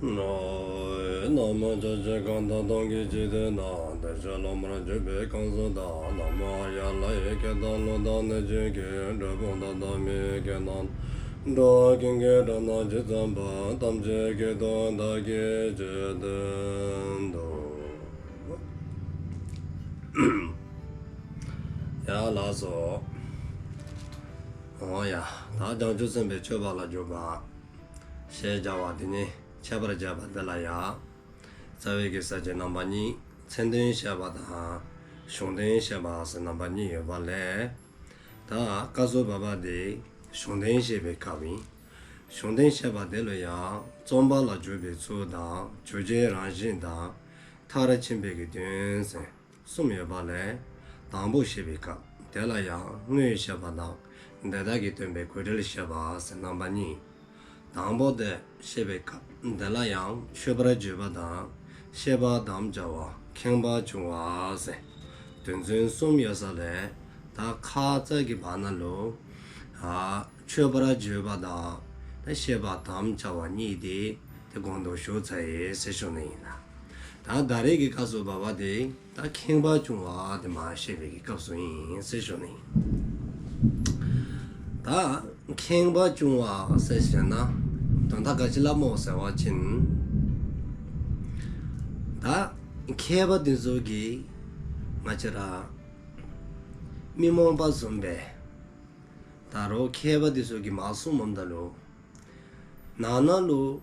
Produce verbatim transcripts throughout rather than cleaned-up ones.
ན་མོ། ཆོས་ཀྱི་གང་དག་སྟོང་གི་འཇིག་རྟེན་ན། བདེ་གཤེགས་སློབ་མར་གྱུར་པའི་གང་ཟག་དག། ན་མོ་ཨཱརྱ། ལྷ་ཡི་སྐད་དང་ཀླུ་དང་གནོད་སྦྱིན་གྱི། གྲུལ་བུམ་དག་དང་མི་ཡི་སྐད་རྣམས། འགྲོ་བ་ཀུན་གྱི་སྒྲ་རྣམས་ཇི་ཙམ་པ། ཐམས་ཅད་སྐད་དུ་བདག་གིས་ཆོས་བསྟན་ཏོ། ཡ་ལགས་སོ། འོ་ཡ། ད་བྱང་ཆུབ་སེམས་དཔའི་སྤྱོད་པ་ལ་འཇུག་པ་ཞེས་བྱ་བ་འདི་ནི་འཆད་པར་བྱ་བ་འདི་ལ་ཡང་རྩ་བའི་གི་ས་བཅད་རྣམ་པ་གཉིས། མཚན་དོན་བཤད་པ་དང་གཞུང་དོན་བཤད་པ་ཟེར་རྣམ་པ་གཉིས་ཡོད་པ་ལས། ད་སྐབས་སུ་བབ་པ་འདི་གཞུང་དོན་བཤད་པའི་སྐབས་ཡིན། གཞུང་དོན་བཤད་པ་འདི་ལ་ཡང་རྩོམ་པ་ལ་འཇུག་པའི་ཚུལ་དང་བརྗོད་བྱའི་རང་བཞིན་དང་མཐར་ཕྱིན་པའི་གི་དོན་ཟེར་གསུམ་ཡོད་པ་ལས། དང་པོ་བཤད་པའི་སྐབས་དེ་ལ་ཡང་དངོས་བཤད་པ་དང་དེ་དག་གི་སྟོན་པའི་དགོས་འབྲེལ་བཤད་པ་ཟེར་རྣམ་པ་གཉིས། དང་པོ་དེ་བཤད་པའི་སྐབས་འདི་ལ་ཡང་མཆོད་པར་བརྗོད་པ་དང་བཤད་པ་དམ་བཅའ་བ་མཁྱེན་པ་འབྱུང་བ་ཟེར་དོན་ཚན་གསུམ་ཡོད་ས་ལས། ད་ཁ་ཙ་གི་བར་ན་ལུ་ཨ་མཆོད་པར་བརྗོད་པ་དང་ད་བཤད་པ་དམ་བཅའ་བ་གཉིས་དེ་དེ་གོང་དུ་ཞུ་ཚར་ཡི་ཟེར་ཞུ་ནི་ཨིན་ལགས། ད་ད་རེས་ཀྱི་སྐབས་སུ་བབ་པ་དེ་ད་མཁྱེན་པ་འབྱུང་བ་དེ་མར་བཤད་པའི་གི་སྐབས་སུ་ཨིན་ཟེར་ཞུ་ནི་ཨིན། ད་མཁྱེན་པ་འབྱུང་བ་ཟེར་ཞེ་ན་དོན་དག་ག་ཅི་ལ་སྨོ་ཟེར་བ་ཅིན། ད་མཁས་པ་དེ་ཚུ་གིས་ང་བཅས་ར་མི་རྨོངས་པ་བཟུམ་སྦེ་ད་རུང་མཁས་པ་དེ་ཚུ་གིས་མར་གསུངམ་ད་ལུ་ནང་ན་ལུ་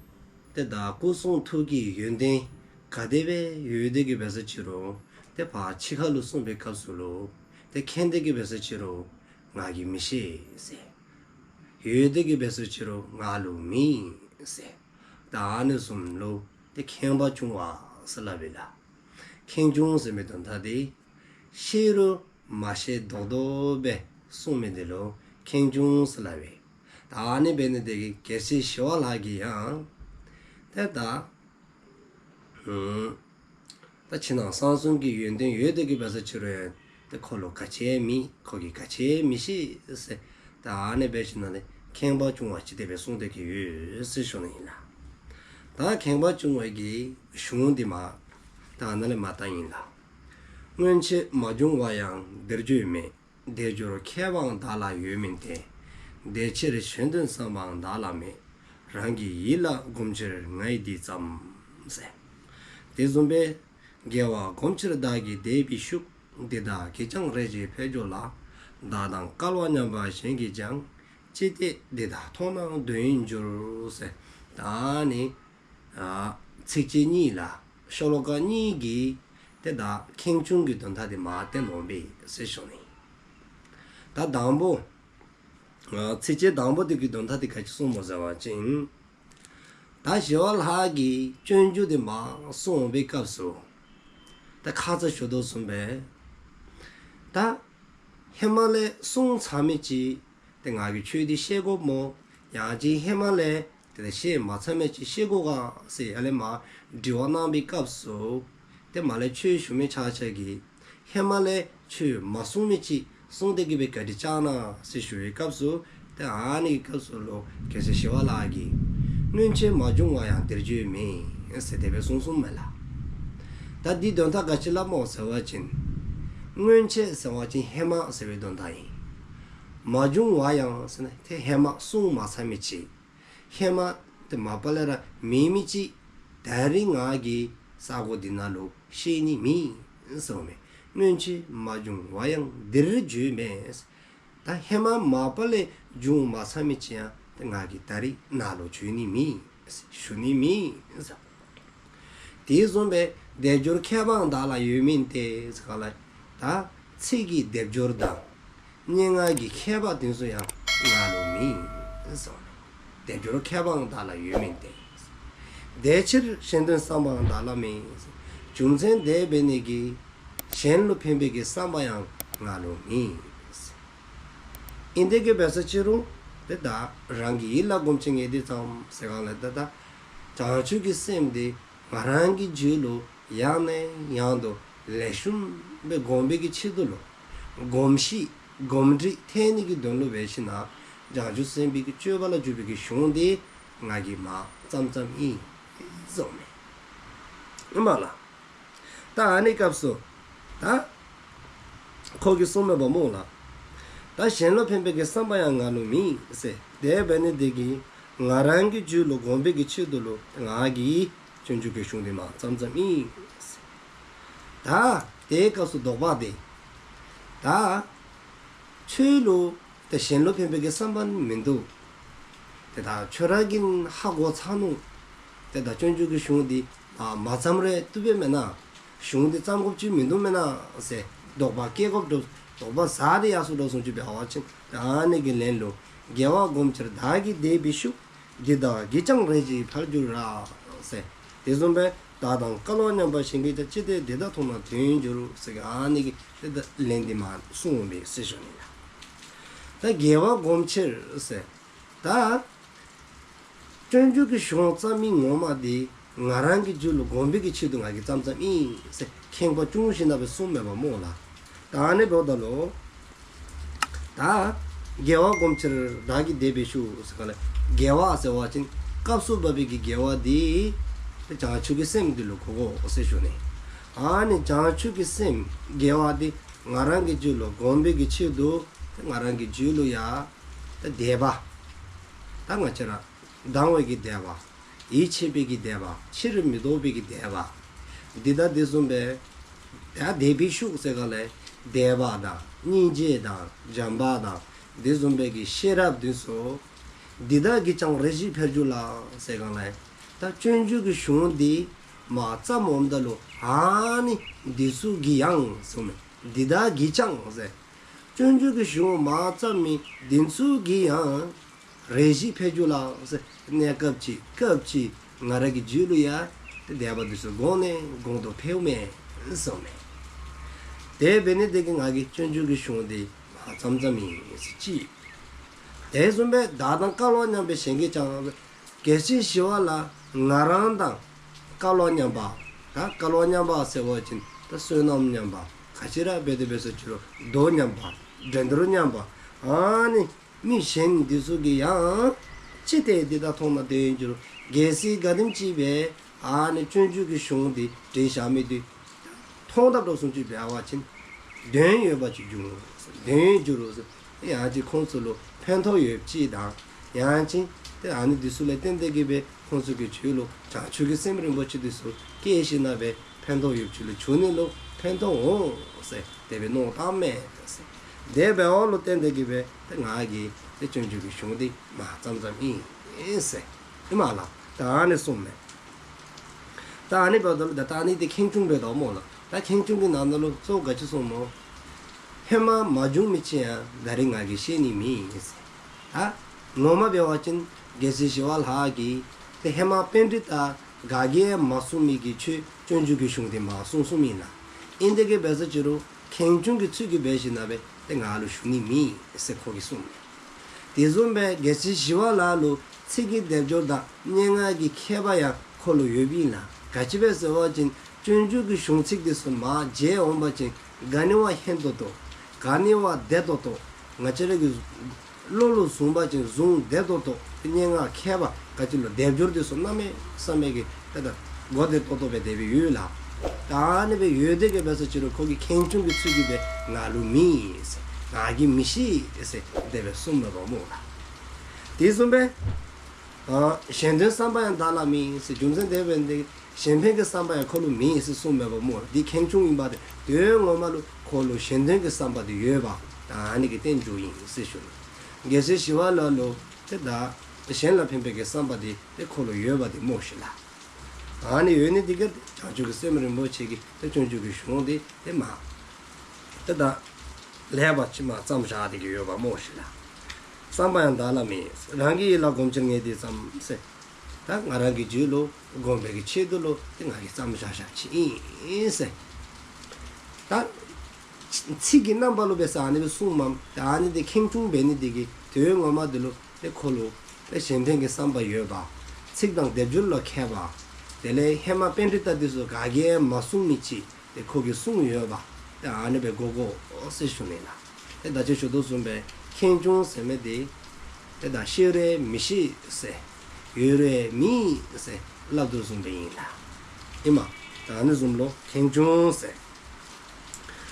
ཏེ་ད་སྐུ་གསུང་ཐུགས་ཀྱི་ཡོན་ཏན་ག་དེ་སྦེ་ཡོད་དེ་གི་འབད་ས་ཅི་རུང་ཏེ་ཕར་ཕྱི་ཁ་ལུ་གསུངས་པའི་སྐབས་སུ་ལུ་ཏེ་མཁྱེན་དེ་གི་འབད་ས་ཅི་རུང་ང་གིས་མི་ཤེས་ཟེར། ཡོད་དེ་གི་འབད་ས་ཅི་རུང་ང་ལུ་མེད་ཟེར། ད་ཨ་ནི་བཟུམ་ལུ་ཏེ་མཁྱེན་པ་འབྱུང་བ་ཟེར་སླབ་ཨིན་ལགས། མཁྱེན་འབྱུང་ཟེར་མི་དོན་དག་དེ་ཤེས་རུང་མ་ཤེས་མདོག་མདོག་སྦེ་གསུང་མི་དེ་ལུ་མཁྱེན་འབྱུང་ཟེར་སླབ་ཨིན། ད་ཨ་ནི་འབད་ནི་དེ་གིས་རྒྱལ་སྲས་ཞི་བ་ལྷ་གིས་ཡང་ཏེ་ད་ཨུམ་ད་ཕྱི་ནང་གསང་གསུམ་གྱི་ཡོན་ཏན་ཡོད་དེ་གི་འབད་ས་ཅི་རུང་ཡང་ཏེ་ཁོ་ལུ་ག་ཅི་ཡང་མེད། ཁོ་གིས་ག་ཅི་ཡང་མི་ཤེས་ཟེར། ད་ཨ་ནི་འབད་ཞིནམ་ལས་མཁྱེན་པ་འབྱུང་བ་ཅིག་དེ་སྦེ་གསུངས་ཏེ་གི་ཡོད་ཟེར་ཞུ་ནི་ཨིན་ལགས། ད་མཁྱེན་པ་འབྱུང་བའི་གི་གཞུང་འདི་མར་ད་ཨ་ནཱ་ལས་མར་བཏང་ཨིན་ལགས། སྔོན་ཆད་མ་བྱུང་བ་ཡང་འདིར་བརྗོད་མེད། དལ་འབྱོར་མཁས་པའང་བདག་ལ་ཡོད་མིན་ཏེ། དེ་ཕྱིར་གཞན་དོན་བསམ་པའང་བདག་ལ་མེད། རང་གི་ཡིད་ལ་བསྒོམ་ཕྱིར་ང་ཡིས་འདི་བརྩམས་ཟེར། དེ་བཟུམ་སྦེ་དགེ་བ་བསྒོམ་ཕྱིར་བདག་གིས་དད་པའི་ཤུགས། འདི་དག་གིས་ཀྱང་རེ་ཞིག་འཕེལ་འགྱུར་ལ། བདག་དང་སྐལ་བ་མཉམ་པ་གཞན་གྱིས་ཀྱང་། ཅི་སྟེ་འདི་དག་མཐོང་ནའང་དོན་ཡིན་འགྱུར་ཟེར། ད་ནི་ཨ་ཚིགས་བཅད་གཉིས་ལ་ཤོ་ལོ་ཀ་གཉིས་ཀྱིས་ཏེ་ད་མཁྱེན་འབྱུང་གི་དོན་དག་དེ་མར་བསྟན་འོང་པས་ཟེར་ཞུ་ནི། ད་དང་པོ་ཨ་ཚིགས་བཅད་དང་པོ་དེ་གི་དོན་དག་དེ་ག་ཅི་གསུངསམ་སྨོ་ཟེར་བ་ཅིན། ད་ཞི་བ་ལྷ་གིས་སྤྱོད་འཇུག་དེ་མར་གསུངས་པའི་སྐབས་སུ་ད་ཁ་ཙ་ཞུ་དོ་བཟུམ་སྦེ་ད་ཧེ་མ་ལས་གསུངས་ཚར་མི་ཅིག་ཏེ་ང་གིས་ཆོས་འདི་བཤད་དགོཔ་སྨོ། ཡང་ཅིན་ཧེ་མ་ལས་ཏེ་བཤད་མ་ཚར་མི་ཅིག་བཤད་དགོ་ག་ཟེར་ཡར་ལས་མར་དྲི་བ་གནང་བའི་སྐབས་སུ་ཏེ་མར་ལས་ཆོས་ཞུ་མི་ཆ་ཁྱབ་ཀྱིས་ཧེ་མ་ལས་ཆོས་མ་གསུངས་མི་ཅིག་གསུངས་ཏེ་གི་སྦེ་བཀའ་དྲིན་བསྐྱང་གནང་ཟེར་ཞུ་བའི་སྐབས་སུ་ཏེ་ཨ་ནི་གི་སྐབས་སུ་ལུ་རྒྱལ་སྲས་ཞི་བ་ལྷ་གིས་སྔོན་ཆད་མ་བྱུང་བ་ཡང་འདིར་བརྗོད་མེད་ཟེར་དེ་སྦེ་གསུངས་གསུངསམ་མས་ལགས། ད་འདི་དོན་དག་ག་ཅི་ལ་སྨོ་ཟེར་བ་ཅིན་སྔོན་ཆད་ཟེར་བ་ཅིན་ཧེ་མ་ཟེར་བའི་དོན་དག་ཨིན། མ་བྱུང་བ་ཡང་ཟེར་ན་ཏེ་ཧེ་མ་གསུངས་མ་ཚར་མི་ཅིག་ཧེ་མ་ཏེ་མ་པ་ལས་ར་མེད་མི་ཅིག་ད་རིས་ང་གིས་ས་གོ་འདི་ནང་ལུ་བཤད་ནི་མེད་ཟེརཝ་མས། སྔོན་ཆད་མ་བྱུང་བ་ཡང་འདིར་བརྗོད་མེད། ད་ཧེ་མ་མ་པ་ལས་བྱུང་མ་ཚར་མི་ཅིག་ཡང་ཏེ་ང་གིས་ད་རིས་ནཱ་ལུ་བརྗོད་ནི་མེད། ཞུ་ནི་མེད། དེ་བཟུམ་སྦེ་དལ་འབྱོར་མཁས་པའང་བདག་ལ་ཡོད་མིན་ཏེ་ཟེར་ག་ལ། ད་ཚིག་གི་སྡེབ་སྦྱོར་དང་སྙན་ངག་གི་མཁས་པ་དེ་ཚུ་ཡང་ང་ལུ་མེད་ཟེརཝ་མས། དལ་འབྱོར་མཁས་པའང་བདག་ལ་ཡོད་མིན་ཏེ། དེ་ཕྱིར་གཞན་དོན་བསམ་པའང་བདག་ལ་མེད། རྒྱུ་མཚན་དེ་འབད་ནི་གིས་གཞན་ལུ་ཕན་པའི་གི་བསམ་པ་ཡང་ང་ལུ་མེད། ཨིན་དེ་གི་འབད་ས་ཅི་རུང་ཏེ་ད་རང་གི་ཡིད་ལ་བསྒོམ་ཕྱིར་ང་ཡིས་འདི་བརྩམས་ཟེར་ག་ལ། ད་ད་བྱང་ཆུབ་ཀྱི་སེམས་དེ་ང་རང་གི་རྒྱུད་ལུ་ཡང་ནས་ཡང་དུ་ལེགས་ཤོམ་སྦེ་སྒོམ་པའི་གི་ཆེད་དུ་ལུ་གོམས་གཤིས་གོམས་འདྲིས་ཐོན་ནི་གི་དོན་ལུ་འབད་ཞིན་ན་བྱང་ཆུབ་སེམས་དཔའི་གི་སྤྱོད་པ་ལ་འཇུག་པའི་གི་གཞུང་དེ་ང་གིས་མར་བརྩམས་བརྩམསམ་ཨིན། གསུངསམ་མས། ཨིནམ་ལགས། ད་ཨ་ནི་སྐབས་སུ་ད་ཁོ་གིས་གསུངསམ་མས་པ་སྨོ་ལགས། ད་གཞན་ལུ་ཕན་པའི་གི་བསམ་པ་ཡང་ང་ལུ་མེད་ཟེར། དེ་འབད་ནི་དེ་གིས་ང་རང་གི་རྒྱུད་ལུ་གོམས་པའི་གི་ཆེད་དུ་ལུ་ང་གིས་སྤྱོད་འཇུག་གི་གཞུང་འདི་མ་བརྩམས་བརྩམསམ་ཨིན་ཟེར། ད་དེའི་སྐབས་སུ་དོགས་པ་དེ། ད་ཁྱོད་ལུ་ཏེ་གཞན་ལུ་ཕན་པའི་གི་བསམ་པ་མིན་འདུག། ཏེ་ད་ཁྱོད་ར་གིས་ཧ་གོ་ཚར་ནུག། ཏེ་ད་སྤྱོད་འཇུག་གི་གཞུང་འདི་མ་མ་བརྩམས་རུང་བཏུབ་པས་མེན་ན། གཞུང་འདི་བརྩམ་དགོཔ་ཅིག་མིན་འདུག་མེན་ན་ཟེར་དོགས་པ་སྐྱེ་དགོཔ་འདུག། དོགས་པ་ཟ་སྟེ་ཡར་སོ་དོ་བཟུམ་ཅིག་འབད་བ་ཅིན་ད་ཨ་ནི་གི་ལན་ལུ། དགེ་བ་སྒོམ་ཕྱིར་བདག་གིས་དད་པའི་ཤུགས། འདི་དག་གིས་ཀྱང་རེ་ཞིག་འཕེལ་འགྱུར་ར། ཟེར། དེ་བཟུམ་སྦེ་བདག་དང་སྐལ་བ་མཉམ་པ་གཞན་གྱིས་ཀྱང་། །ཅི་སྟེ་འདི་དག་མཐོང་ན་དོན་འགྱུར། ཟེར་ག་ཨ་ནི་གི་ཏེ་ད་ལན་འདི་མ་གསུངས་པས་ཟེར་ཞུ་ནི་ལགས། ད་དགེ་བ་སྒོམ་ཕྱིར་ཟེར། ད་སྤྱོད་འཇུག་གི་གཞུང་བརྩམས་མི་ངོ་མ་འདི་ང་རང་གི་རྒྱུད་ལུ་གོམས་པའི་གི་ཆེད་དུ་ང་གིས་བརྩམས་བརྩམསམ་ཨིན་ཟེར་ཁེངས་པ་ཅུང་ཞིག་ནང་སྦེ་གསུངསམ་མས་པ་སྨོ་ལགས། ད་ཨ་ནི་འབདཝ་ད་ལུ་ད་དགེ་བ་སྒོམ་ཕྱིར་བདག་གིས་དད་པའི་ཤུགས་ཟེར་ག་ལས། དགེ་བ་ཟེར་བ་ཅིན་སྐབས་སུ་བབ་པའི་གི་དགེ་བ་འདི་བྱང་ཆུབ་ཀྱི་སེམས་འདི་ལུ་གོ་དགོ་ཟེར་ཞུ་ནི། ཨ་ནི་བྱང་ཆུབ་ཀྱི་སེམས་དགེ་བ་འདི་ང་རང་གི་རྒྱུད་ལུ་གོམས་པའི་གི་ཆེད་དུ་ང་རང་གི་རྒྱུད་ལུ་ཡང་ད་དད་པ། ད་ང་བཅས་ར་སྡང་བའི་གི་དད་པ། ཡིད་ཆེས་པའི་གི་དད་པ། ཕྱིར་མི་ལྡོག་པའི་གི་དད་པ། འདི་དང་དེ་བཟུམ་སྦེ་ད་དད་པའི་ཤུགས་ཟེར་ག་ལས། དད་པ་དང་སྙིང་རྗེ་དང་བྱམས་པ་དང་དེ་བཟུམ་སྦེ་གི་ཤེས་རབ་འདི་ཚུ། འདི་དག་གིས་ཀྱང་རེ་ཞིག་འཕེལ་འགྱུར་ལ་ཟེར་ག་ལས། ད་སྤྱོད་འཇུག་གི་གཞུང་འདི་མ་བརྩམས་འོངམ་ད་ལུ་ཨ་ནི་འདི་ཚུ་གིས་ཡང་གསུངསམ་མས། འདི་དག་གིས་ཀྱང་ཟེར། སྤྱོད་འཇུག་གི་གཞུང་མ་བརྩམས་མི་འདི་ཚུ་གིས་ཡང་རེ་ཞིག་འཕེལ་འགྱུར་ལ་ཟེར། གནས་སྐབས་ཅིག་སྐབས་ཅིག་ང་ར་གི་རྒྱུད་ལུ་ཡང་དད་པ་འདི་ཚུ་གོང་ནས་གོང་དུ་འཕེལཝ་མས་གསུངསམ་མས། དེ་འབད་ནི་དེ་གིས་ང་གིས་སྤྱོད་འཇུག་གི་གཞུང་འདི་མ་བརྩམས་བརྩམསམ་ཨིན་ཟེར་ཅིག། དེ་བཟུམ་སྦེ་བདག་དང་སྐལ་བ་མཉམ་པའི་གཞན་གྱིས་ཀྱང་། རྒྱལ་སྲས་ཞི་བ་ལྷ་ང་རང་དང་སྐལ་བ་མཉམ་པ། ད་སྐལ་བ་མཉམ་པ་ཟེར་བ་ཅིན་ད་བསོད་ནམས་མཉམ་པ། ག་ཅི་ར་འབད་དེ་འབད་སོ་ཅི་རུང་མདོ་མཉམ་པ། འགྲན་བསྡུར་མཉམ་པ། ཨ་ནི་མི་གཞན་འདི་ཚུ་གིས་ཡང་། ཅི་སྟེ་འདི་དག་མཐོང་ན་དོན་འགྱུར། གལ་སྲིད་ག་དེམ་ཅིག་སྦེ་ཨ་ནི་སྤྱོད་འཇུག་གི་གཞུང་འདི་བྲིས་བཞག་མི་འདི་མཐོང་དཔ་དོ་བཟུམ་ཅིག་འབད་བ་ཅིན་དོན་ཡོདཔ་ཅིག་འགྱུར་རུང་། དོན་འགྱུར་རུང་ཡང་ཅིན་ཁོང་ཚུ་ལུ་ཕན་ཐོགས་ཡོདཔ་ཅིག་དང་། ཡང་ཅིན་ཏེ་ཨ་ནི་འདི་ཚུ་ལས་བརྟེན་ཏེ་གིས་སྦེ་ཁོང་ཚུ་གི་རྒྱུད་ལུ་བྱང་ཆུབ་ཀྱི་སེམས་རིན་པོ་ཆེ་འདི་ཚུ་སྐྱེས་ཞིནམ་ལས་ཕན་ཐོགས་ཡོདཔ་ཅིག་ལུ་འགྱུར་ནི་ལུ་ཕན་ཐོགས་འོང་ཟེར་དེ་སྦེ་མནོ་བསམ་བཏངམ་མས་ཟེར། དེ་འབདཝ་ལུ་བརྟེན་ཏེ་གིས་སྦེ་ཏེ་ང་གིས་ཏེ་སྤྱོད་འཇུག་གི་གཞུང་འདི་མ་བརྩམས་བརྩམསམ་ཨིན་ཟེར། ཨིནམ་ལགས། ད་ཨ་ནི་གསུངསམ་མས། ད་ཨ་ནི་འབདཝ་ད་ལུ་ད་ད་ཨ་ནི་འདི་ཁེངས་སྐྱུང་འབད་དོ་སྨོ་ལགས། ད་ཁེངས་སྐྱུང་གི་ནང་ན་ལུ་གཙོ་བོ་ག་ཅི་གསུངསམ་སྨོ། ཧེ་མ་མ་བྱུང་མི་ཅིག་ཡང་ད་རིས་ང་གིས་ཤེས་ནི་མེད་ཟེར། ད་ངོ་མ་འབད་བ་ཅིན་རྒྱལ་སྲས་ཞི་བ་ལྷ་གིས་ཏེ་ཧེ་མ་པཎྜི་ཏ་ག་གིས་ཡང་མ་གསུངས་མི་གི་ཆོས་སྤྱོད་འཇུག་གི་གཞུང་འདི་མ་གསུངས་གསུངསམ་ཨིན་ལགས། ཨིན་དེ་གིས་འབད་སོ་ཅི་རུང་ཁེངས་སྐྱུང་གི་ཚུལ་གྱིས་འབད་ཞིནམ་ལས་ཏེ་ང་ལུ་ཞུ་ནི་མེད་ཟེར་ཁོ་གིས་གསུངསམ་མས། དེ་བཟུམ་སྦེ་རྒྱལ་སྲས་ཞི་བ་ལྷ་ལུ་ཚིག་གི་སྡེབ་སྦྱོར་དང་སྙན་ངག་གི་མཁས་པ་ཡང་ཁོ་ལུ་ཡོདཔ་ཨིན་ལགས། ག་ཅི་སྦེ་ཟེར་བ་ཅིན་སྤྱོད་འཇུག་གི་གཞུང་ཚིག་འདི་ཚུ་མར་མཇལ་འོང་བ་ཅིན་ག་ནི་བ་སྙན་ཏོང་ཏོ། ག་ནི་བ་བདེ་ཏོག་ཏོ། ང་བཅས་ར་གི་བློ་ལུ་བཟུང་བ་ཅིན་བཟུང་བདེ་ཏོག་ཏོ། སྙན་ངག་མཁས་པ་ག་ཅི་ལུ་སྡེབ་སྦྱོར་འདི་ཚུ་གནམ་མེད་ས་མེད་ཀྱི་ཏེ་ད་གོ་བདེ་ཏོག་ཏོ་སྦེ་དེ་སྦེ་ཡོད་ལགས། ད་ཨ་ནི་སྦེ་ཡོད་དེ་གིས་འབད་སོ་ཅི་རུང་ཁོ་གིས་ཁེངས་སྐྱུང་གི་ཚུལ་གྱིས་སྦེ་ང་ལུ་མེད་ཟེར། ང་གིས་མི་ཤེས་ཟེར་དེ་སྦེ་གསུངསམ་མས་པ་སྨོ་ལགས། དེ་བཟུམ་སྦེ་ཨ་གཞན་དོན་བསམ་པ་ཡང་བདག་ལ་མེད་ཟེར། རྒྱུ་མཚན་དེ་འབད་ནི་དེ་གིས་གཞན་ཕན་གྱི་བསམ་པ་ཡང་ཁོ་ལུ་མེད་ཟེར་གསུངསམ་མས་པ་སྨོ་ལགས། འདི་ཁེངས་སྐྱུང་ཨིན་པ་དེ་དོན་ངོ་མ་ལུ་ཁོ་ལུ་གཞན་དོན་གྱི་བསམ་པ་དེ་ཡོདཔ་ད་ཨ་ནི་གི་རྟེན་འབྱུང་ཨིན་ཟེར་ཞུ་ནི། རྒྱལ་སྲས་ཞི་བ་ལྷ་ལུ་ཏེ་ད་གཞན་ལ་ཕན་པའི་གི་བསམ་པ་དེ་ཏེ་ཁོ་ལུ་ཡོདཔ་དེ་སྨོ་ཤིག་ལགས། ཨ་ནི་ཡོད་ནི་དེ་གིས་བྱང་ཆུབ་ཀྱི་སེམས་རིན་པོ་ཆེ་གི་ཏེ་སྤྱོད་འཇུག་གི་གཞུང་དེ་ཏེ་མ་ཏེ་ད་ལེགས་པ་ཅིག་མ་བརྩམས་བཞག་སྟེ་གིས་ཡོདཔ་སྨོ་ཤིག་ལགས། བསམ་པ་ཡང་བདག་ལ་མེད། རང་གི་ཡིད་ལ་སྒོམ་ཕྱིར་ངས་འདི་བརྩམས་ཟེར། ད་ང་རང་གི་རྒྱུད་ལུ་སྒོམ་པའི་གི་ཆེད་དུ་ལུ་ཏེ་ང་གིས་བརྩམས་བཞག་བཞགཔ་ཅིག་ཨིན་ཟེར། ད་ཚིག་གི་རྣམ་པ་ལུ་འབད་ས་ཨ་ནི་སྦེ་གསུངསམ་མས། ད་ཨ་ནི་དེ་ཁེངས་སྐྱུང་འབད་ནི་དེ་གིས་དོན་ངོ་མ་དེ་ལུ་ཏེ་ཁོ་ལུ་ཏེ་གཞན་ཕན་གྱི་བསམ་པ་ཡོདཔ། ཚིག་དང་སྡེབ་སྦྱོར་ལུ་མཁས་པ། དེ་ལས་ཧེ་མ་པཎྜི་ཏ་དེ་ཚུ་ག་གིས་ཡང་མ་གསུངས་མི་ཅིག་ཏེ་ཁོ་གིས་གསུངས་ཡོདཔ། ཏེ་ཨ་ནི་སྦེ་གོ་དགོ་ཟེར་ཞུ་ནི་ལགས། ཏེ་ད་ཅི་ཞུ་དོ་བཟུམ་སྦེ་ཁེངས་སྐྱུང་ཟེར་མི་དེ་ཏེ་ད་ཤེས་རུང་མི་ཤེས་ཟེར། ཡོད་རུང་མེད་ཟེར་སླབ་དོ་བཟུམ་སྦེ་ཨིན་ལགས། ཨིནམ། ད་ཨ་ནི་བཟུམ་ལུ་ཁེངས་སྐྱུང་ཟེར།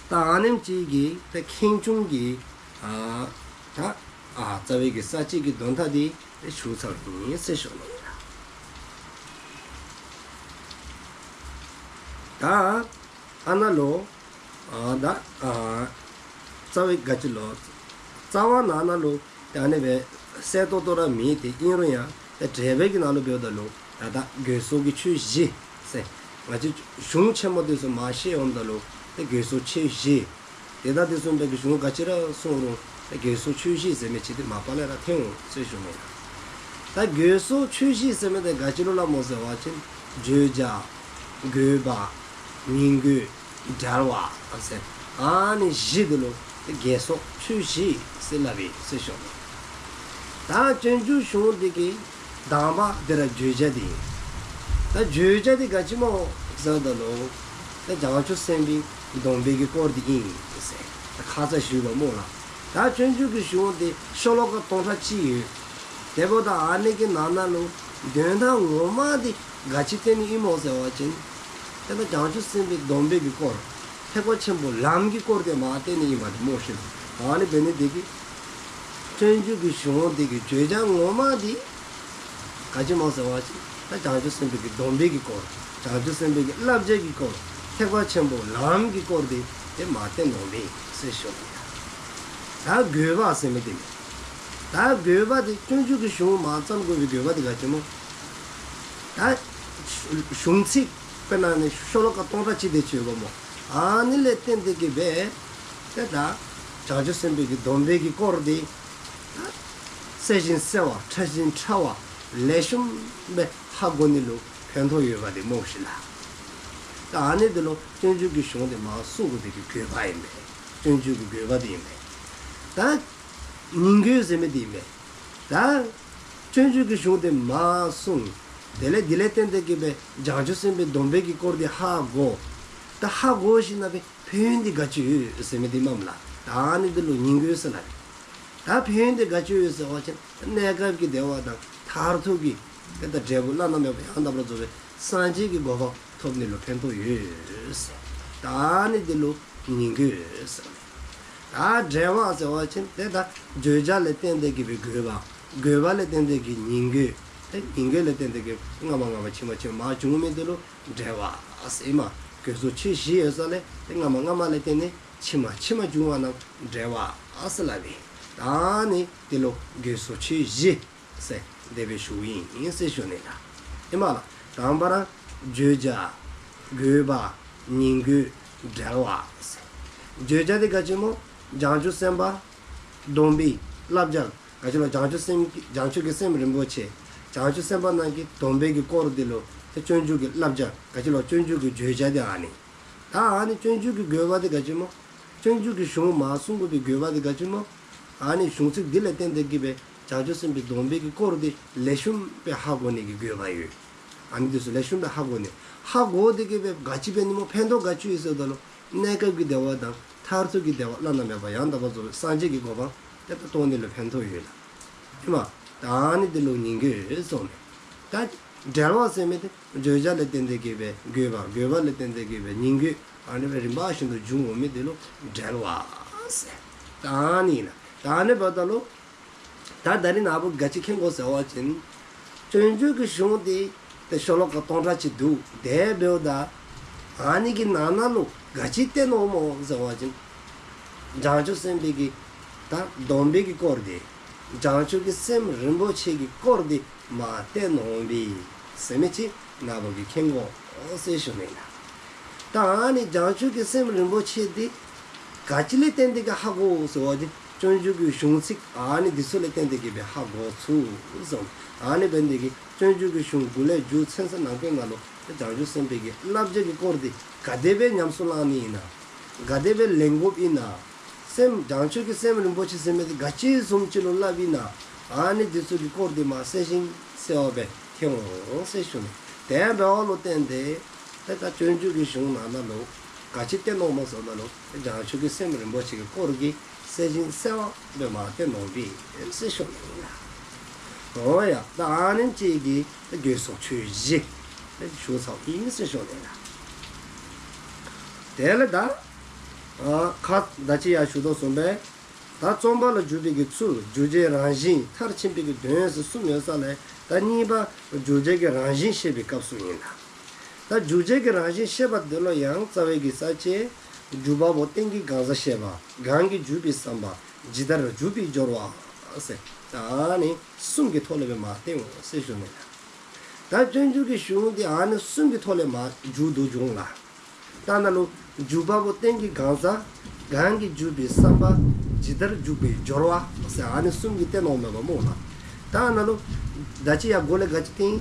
ད་ཨ་ནེམ་ཅིག་གིས་ཏེ་ཁེངས་སྐྱུང་གི་ཨ་ད་ཨ་རྩ་བའི་གི་ས་བཅད་ཀྱི་དོན་དག་འདི་ཏེ་ཞུ་ཚརཝ་ཨིན་ཟེར་ཞུ་ནི་ཨིན་ལགས། ད་ཨ་ནཱ་ལུ་ཨ་ད་ཨ་རྩ་བའི་ག་ཅི་ལོ། རྩ་བ་ནང་ན་ལུ་ཏེ་ཨ་ནི་སྦེ་གསལ་ཏོག་ཏོ་ར་མེད་དེ་ཨིན་རུང་ཡང་ཏེ་འགྲེལ་པའི་གི་ནང་ལུ་འབདཝ་ད་ལུ་ད་ད་དགོས་སོགས་ཀྱི་ཆོས་བཞི་ཟེར། ང་བཅས་གཞུང་ཆེན་མོ་འདི་ཚུ་མར་བཤད་འོངམ་ད་ལུ་ཏེ་དགོས་སོགས་ཆོས་བཞི། དེ་དང་དེ་མཚུངས་པའི་གི་གཞུང་ག་ཅི་ར་གསུངས་རུང་ཏེ་དགོས་སོགས་ཆོས་བཞི་ཟེར་མི་ཅིག་འདི་མ་པ་ལས་ར་ཐོན་འོང་ཟེར་ཞུ་ནི་ཨིན་ལགས། ད་དགོས་སོགས་ཆོས་བཞི་ཟེར་མི་འདི་ག་ཅི་ལུ་སླབ་སྨོ་ཟེར་བ་ཅིན་བརྗོད་བྱ། དགོས་པ། ཉིང་དགོས། འབྲེལ་བ་ཟེར། ཨ་ནི་བཞི་འདི་ལུ་ཏེ་དགོས་སོགས་ཆོས་བཞི་ཟེར་སླབ་ཨིན་ཟེར་ཞུ་ནི། ད་སྤྱོད་འཇུག་གཞུང་འདི་གི་དང་པ་འདི་ར་བརྗོད་བྱ་འདི་ཨིན། ད་བརྗོད་བྱ་འདི་ག་ཅི་སྨོ་ཟེརཝ་ད་ལུ་ཏེ་བྱང་ཆུབ་སེམས་དཔའི་སྡོམ་པའི་གི་སྐོར་འདི་ཨིན་ཟེར་ཏེ་ཁ་ཙ་ཞུ་བ་སྨོ་ལགས། ད་སྤྱོད་འཇུག་གི་གཞུང་འདི་ཤོ་ལོ་ཀ་སྟོང་ཕྲག་གཅིག་ཡོད། དེ་འབདཝ་ད་ཨ་ནི་གི་ནང་ན་ལུ་དོན་དག་ངོ་མ་འདི་ག་ཅི་སྟོན་ནི་ཨིན་སྨོ་ཟེར་བ་ཅིན་ཏེ་ད་བྱང་ཆུབ་སེམས་དཔའི་སྡོམ་པའི་གི་སྐོར། ཐེག་པ་ཆེན་པོའི་ལམ་གྱི་སྐོར་འདི་མར་སྟོན་ནི་ཨིན་པ་འདི་སྨོ་ཤིག། ཨ་ནི་འབད་ནི་འདི་གིས་སྤྱོད་འཇུག་གི་གཞུང་འདི་གི་བརྗོད་བྱ་ངོ་མ་འདི་ག་ཅི་སྨོ་ཟེར་བ་ཅིན་ད་བྱང་ཆུབ་སེམས་དཔའི་གི་སྡོམ་པའི་གི་སྐོར། བྱང་ཆུབ་སེམས་དཔའི་གི་བསླབ་བྱ་གི་སྐོར། ཐེག་པ་ཆེན་པོའི་ལམ་གྱི་སྐོར་འདི་ཏེ་མར་སྟོན་ནུག་ཟེར་ཞུ་ནི། ད་དགོས་པ་ཟེར་མི་འདི་ཨིན། ད་དགོས་པ་འདི་སྤྱོད་འཇུག་གི་གཞུང་མར་བརྩམ་དགོ་པའི་དགོས་པ་འདི་ག་ཅི་སྨོ། ད་གཞུང་ཚིག་དཔེར་ན་ནི་ཤོ་ལོ་ཀ་སྟོང་ཕྲག་གཅིག་དེ་ཅིག་ཡོདཔ་སྨོ། ཨ་ནི་ལས་བརྟེན་ཏེ་གིས་སྦེ་ཏེ་ད་བྱང་ཆུབ་སེམས་དཔའི་གི་སྡོམ་པའི་གི་སྐོར་འདི་ད་གསལ་ཞིང་གསལ་བ་ཕྲ་ཞིང་ཕྲ་བ་ལེགས་ཤོམ་སྦེ་ཧ་གོ་ནི་ལུ་ཕན་ཐོགས་ཡོདཔ་འདི་སྨོ་ཤིག་ལགས། ད་ཨ་ནི་འདི་ལུ་སྤྱོད་འཇུག་གི་གཞུང་འདི་མར་གསུང་དགོ་པའི་གི་དགོས་པ་ཨིན་པས། སྤྱོད་འཇུག་གི་དགོས་པ་འདི་ཨིན་པས། ད་ཉིང་དགོས་ཟེར་མི་འདི་ཨིན་པས། ད་སྤྱོད་འཇུག་གི་གཞུང་འདི་མར་གསུངས། དེ་ལས་འདི་ལས་བརྟེན་ཏེ་གིས་སྦེ་བྱང་ཆུབ་སེམས་དཔའི་སྡོམ་པའི་གི་སྐོར་འདི་ཧ་གོ། ད་ཧ་གོ་ཞིནམ་ལས་ཕན་ཡོན་འདི་ག་ཅི་ཡོད་ཟེར་མི་འདི་མས་ལགས། ད་ཨ་ནི་འདི་ལུ་ཉིང་དགོས་ཟེར་སླབ་ཨིན། ད་ཕན་ཡོན་འདི་ག་ཅི་ཡོད་ཟེར་བ་ཅིན་གནས་སྐབས་ཀྱི་བདེ་བ་དང་མཐར་ཐུག་གི་ཏེ་ད་འབྲས་བུ་བླ་ན་མེད་པ་ཡང་དག་པར་རྫོགས་པའི་སངས་རྒྱས་ཀྱི་གོ་འཕང་ཐོབ་ནི་ལུ་ཕན་ཐོགས་ཡོད་ཟེར། ད་ཨ་ནི་འདི་ལུ་ཉིང་དགོས་ཟེར། ད་འབྲེལ་བ་ཟེར་བ་ཅིན་ཏེ་ད་བརྗོད་བྱ་ལས་བརྟེན་ཏེ་གིས་སྦེ་དགོས་པ། དགོས་པ་ལས་བརྟེན་ཏེ་གིས་ཉིང་དགོས། ཏེ་ཉིང་དགོས་ལས་བརྟེན་ཏེ་གིས་སྔ་མ་སྔ་མ་ཕྱི་མ་ཕྱི་མ་བྱུང་མི་འདི་ལུ་འབྲེལ་བ་ཟེར་ཨིན་མས། དགོས་སོགས་ཆོས་བཞི་ཡོད་ས་ལས་ཏེ་སྔ་མ་སྔ་མ་ལས་བརྟེན་ནས་ཕྱི་མ་ཕྱི་མ་བྱུང་བ་རྣམས་འབྲེལ་བ་ཟེར་སླབ་ཨིན། ད་ཨ་ནི་འདི་ལུ་དགོས་སོགས་ཆོས་བཞི་ཟེར་དེ་སྦེ་ཞུཝ་ཨིན་ཟེར་ཞུ་ནི་ལགས། ཨིན་མས་ལགས། དང་པ་ར་བརྗོད་བྱ། དགོས་པ། ཉིང་དགོས། འབྲེལ་བ་ཟེར། བརྗོད་བྱ་འདི་ག་ཅི་སྨོ། བྱང་ཆུབ་སེམས་དཔའི་སྡོམ་པའི་བསླབ་བྱ། ག་ཅི་ལོ། བྱང་ཆུབ་སེམས་བྱང་ཆུབ་ཀྱི་སེམས་རིན་པོ་ཆེ། བྱང་ཆུབ་སེམས་དཔའ་རྣམས་ཀྱི་སྡོམ་པའི་གི་སྐོར་འདི་ལུ་ཏེ་སྤྱོད་འཇུག་གི་བསླབ་བྱ། ག་ཅི་ལོ། སྤྱོད་འཇུག་གི་བརྗོད་བྱ་འདི་ཨ་ནི། ད་ཨ་ནི་སྤྱོད་འཇུག་གི་དགོས་པ་འདི་ག་ཅི་སྨོ། སྤྱོད་འཇུག་གི་གཞུང་མར་གསུང་དགོ་པའི་དགོས་པ་འདི་ག་ཅི་སྨོ། ཨ་ནི་གཞུང་ཚིག་འདི་ལས་བརྟེན་ཏེ་གིས་སྦེ་བྱང་ཆུབ་སེམས་དཔའི་སྡོམ་པའི་གི་སྐོར་འདི་ལེགས་ཤོམ་སྦེ་ཧ་གོ་ནི་གི་དགོས་པ་ཡོད། ཨ་ནི་འདི་ཚུ་ལེགས་ཤོམ་སྦེ་ཧ་གོ་ནི། ཧ་གོ་སྟེ་གིས་སྦེ་ག་ཅི་འབད་ནི་སྨོ། ཕན་ཐོགས་ག་ཅི་ཡོད་ཟེརཝ་ད་ལུ་གནས་སྐབས་ཀྱི་བདེ་བ་དང་མཐར་ཐུག་གི་བདེ་བ་བླ་ན་མེད་པ་ཡང་དག་པར་རྫོགས་པའི་སངས་རྒྱས་ཀྱི་གོ་འཕང་དེ་ལྟར་ཐོབ་ནི་ལུ་ཕན་ཐོགས་ཡོད་ལགས། ཨིན་མས། ད་ཨ་ནི་འདི་ལུ་ཉིང་དགོས་ཟེར་ཨིན་མས། ད་འབྲེལ་བ་ཟེར་མི་འདི་བརྗོད་བྱ་ལས་བརྟེན་ཏེ་གིས་སྦེ་དགོས་པ། དགོས་པ་ལས་བརྟེན་ཏེ་གིས་སྦེ་ཉིང་དགོས། ཨ་ནི་སྦེ་རིམ་པ་བཞིན་དུ་འབྱུང་འོང་མི་འདི་ལུ་འབྲེལ་བ་ཟེར། ད་ཨ་ནི་ཨིན་ལགས། ད་ཨ་ནི་འབདཝ་ད་ལུ་ད་ད་རིས་ནངས་པ་ག་ཅི་མཁྱེན་དགོ་ཟེར་བ་ཅིན་སྤྱོད་འཇུག་གི་གཞུང་འདི་ཏེ་ཤོ་ལོ་ཀ་སྟོང་ཕྲག་གཅིག་འདུག། དེ་འབདཝ་ད་ཨ་ནི་གི་ནང་ན་ལུ་ག་ཅི་སྟོན་ནུག་སྨོ་ཟེར་བ་ཅིན་བྱང་ཆུབ་སེམས་དཔའི་གི་ད་སྡོམ་པའི་གི་སྐོར་འདི། བྱང་ཆུབ་ཀྱི་སེམས་རིན་པོ་ཆེ་གི་སྐོར་འདི་མར་སྟོན་ནུག་པས་ཟེར་མི་ཅིག་ནངས་པ་གི་མཁྱེན་དགོ་ཟེར་ཞུ་ནི་ལགས། ད་ཨ་ནི་བྱང་ཆུབ་ཀྱི་སེམས་རིན་པོ་ཆེ་འདི་ག་ཅི་ལས་བརྟེན་ཏེ་གིས་ཧ་གོ་ཟེར་བ་ཅིན་སྤྱོད་འཇུག་གི་གཞུང་ཚིག་ཨ་ནི་འདི་ཚུ་ལས་བརྟེན་ཏེ་གིས་སྦེ་ཧ་གོ་ཚུགས་ཟེར། ཨ་ནི་འབད་ནི་འདི་གིས་སྤྱོད་འཇུག་གི་གཞུང་དགུ་ལས་མཇུག་མཚན་ས་ནང་གི་ནང་ལུ་བྱང་ཆུབ་སེམས་དཔའི་གི་བསླབ་བྱ་གི་སྐོར་འདི་ག་དེ་སྦེ་ཉམས་སུ་བླང་ནི་ཨིན་ན། ག་དེ་སྦེ་ལེན་དགོཔ་ཨིན་ན། སེམས་བྱང་ཆུབ་ཀྱི་སེམས་རིན་པོ་ཆེ་ཟེར་མི་འདི་ག་ཅི་བཟུམ་ཅིག་ལུ་སླབ་ཨིན་ན། ཨ་ནི་འདི་ཚུ་གི་སྐོར་འདི་མར་གསལ་ཞིང་གསལ་བ་སྦེ་མཁྱེན་འོང་ཟེར་ཞུ་ནི། དེ་འབདཝ་ལུ་བརྟེན་ཏེ་ཏེ་ད་སྤྱོད་འཇུག་གི་གཞུང་ནང་ན་ལུ་ག་ཅི་སྟོན་ནུག་སྨོ་ཟེརཝ་ད་ལུ་བྱང་ཆུབ་ཀྱི་སེམས་རིན་པོ་ཆེ་གི་སྐོར་གྱི་གསལ་ཞིང་གསལ་བ་སྦེ་མར་སྟོན་ནུག་པས་ཟེར་ཞུ་ནི་ཨིན་ལགས། འོ་ཡ། ད་ཨ་ནི་ཅིག་གིས་ད་དགོས་སོགས་ཆོས་བཞི་ཞུ་ཚརཝ་ཨིན་ཟེར་ཞུ་ནི་ལགས། དེ་ལས་ད་ཨ་ཁ་ད་ཅི་ཡང་ཞུ་དོ་བཟུམ་སྦེ་ད་རྩོམ་པ་ལ་འཇུག་པའི་གི་ཚུལ། འཇུག་བྱའི་རང་བཞིན། མཐར་ཕྱིན་པའི་གི་དོན་ཟེར་གསུམ་ཡོད་ས་ལས་ད་གཉིས་པ་འཇུག་བྱ་གི་རང་བཞིན་བཤད་པའི་སྐབས་སུ་ཨིན་ལགས། ད་འཇུག་བྱ་གི་རང་བཞིན་བཤད་པ་འདི་ལུ་ཡང་རྩ་བའི་གི་ས་བཅད་འཇུག་པ་པོ་རྟེན་གྱི་གང་ཟག་བཤད་པ། གང་གིས་འཇུག་པའི་བསམ་པ། ཇི་ལྟར་འཇུག་པའི་སྦྱོར་བ་ཟེར་ད་ཨ་ནི་གསུམ་གྱི་ཐོག་ལས་སྦེ་མར་བསྟན་འོང་ཟེར་ཞུ་ནི་ལགས། ད་སྤྱོད་འཇུག་གི་གཞུང་འདི་ཨ་ནི་གསུམ་གྱི་ཐོག་ལས་མར་མཇུག་བསྡུ་འོང་ལགས། ད་ནཱ་ལུ་འཇུག་པ་པོ་རྟེན་གྱི་གང་ཟག། གང་གིས་འཇུག་པའི་བསམ་པ། ཇི་ལྟར་འཇུག་པའི་སྦྱོར་བ་ཟེར་ཨ་ནི་གསུམ་གྱི་བསྟན་འོང་མས་པ་སྨོ་ལགས། ད་ནཱ་ལུ་ད་ཅི་ཡང་གོང་ལས་ག་ཅི་བསྟན།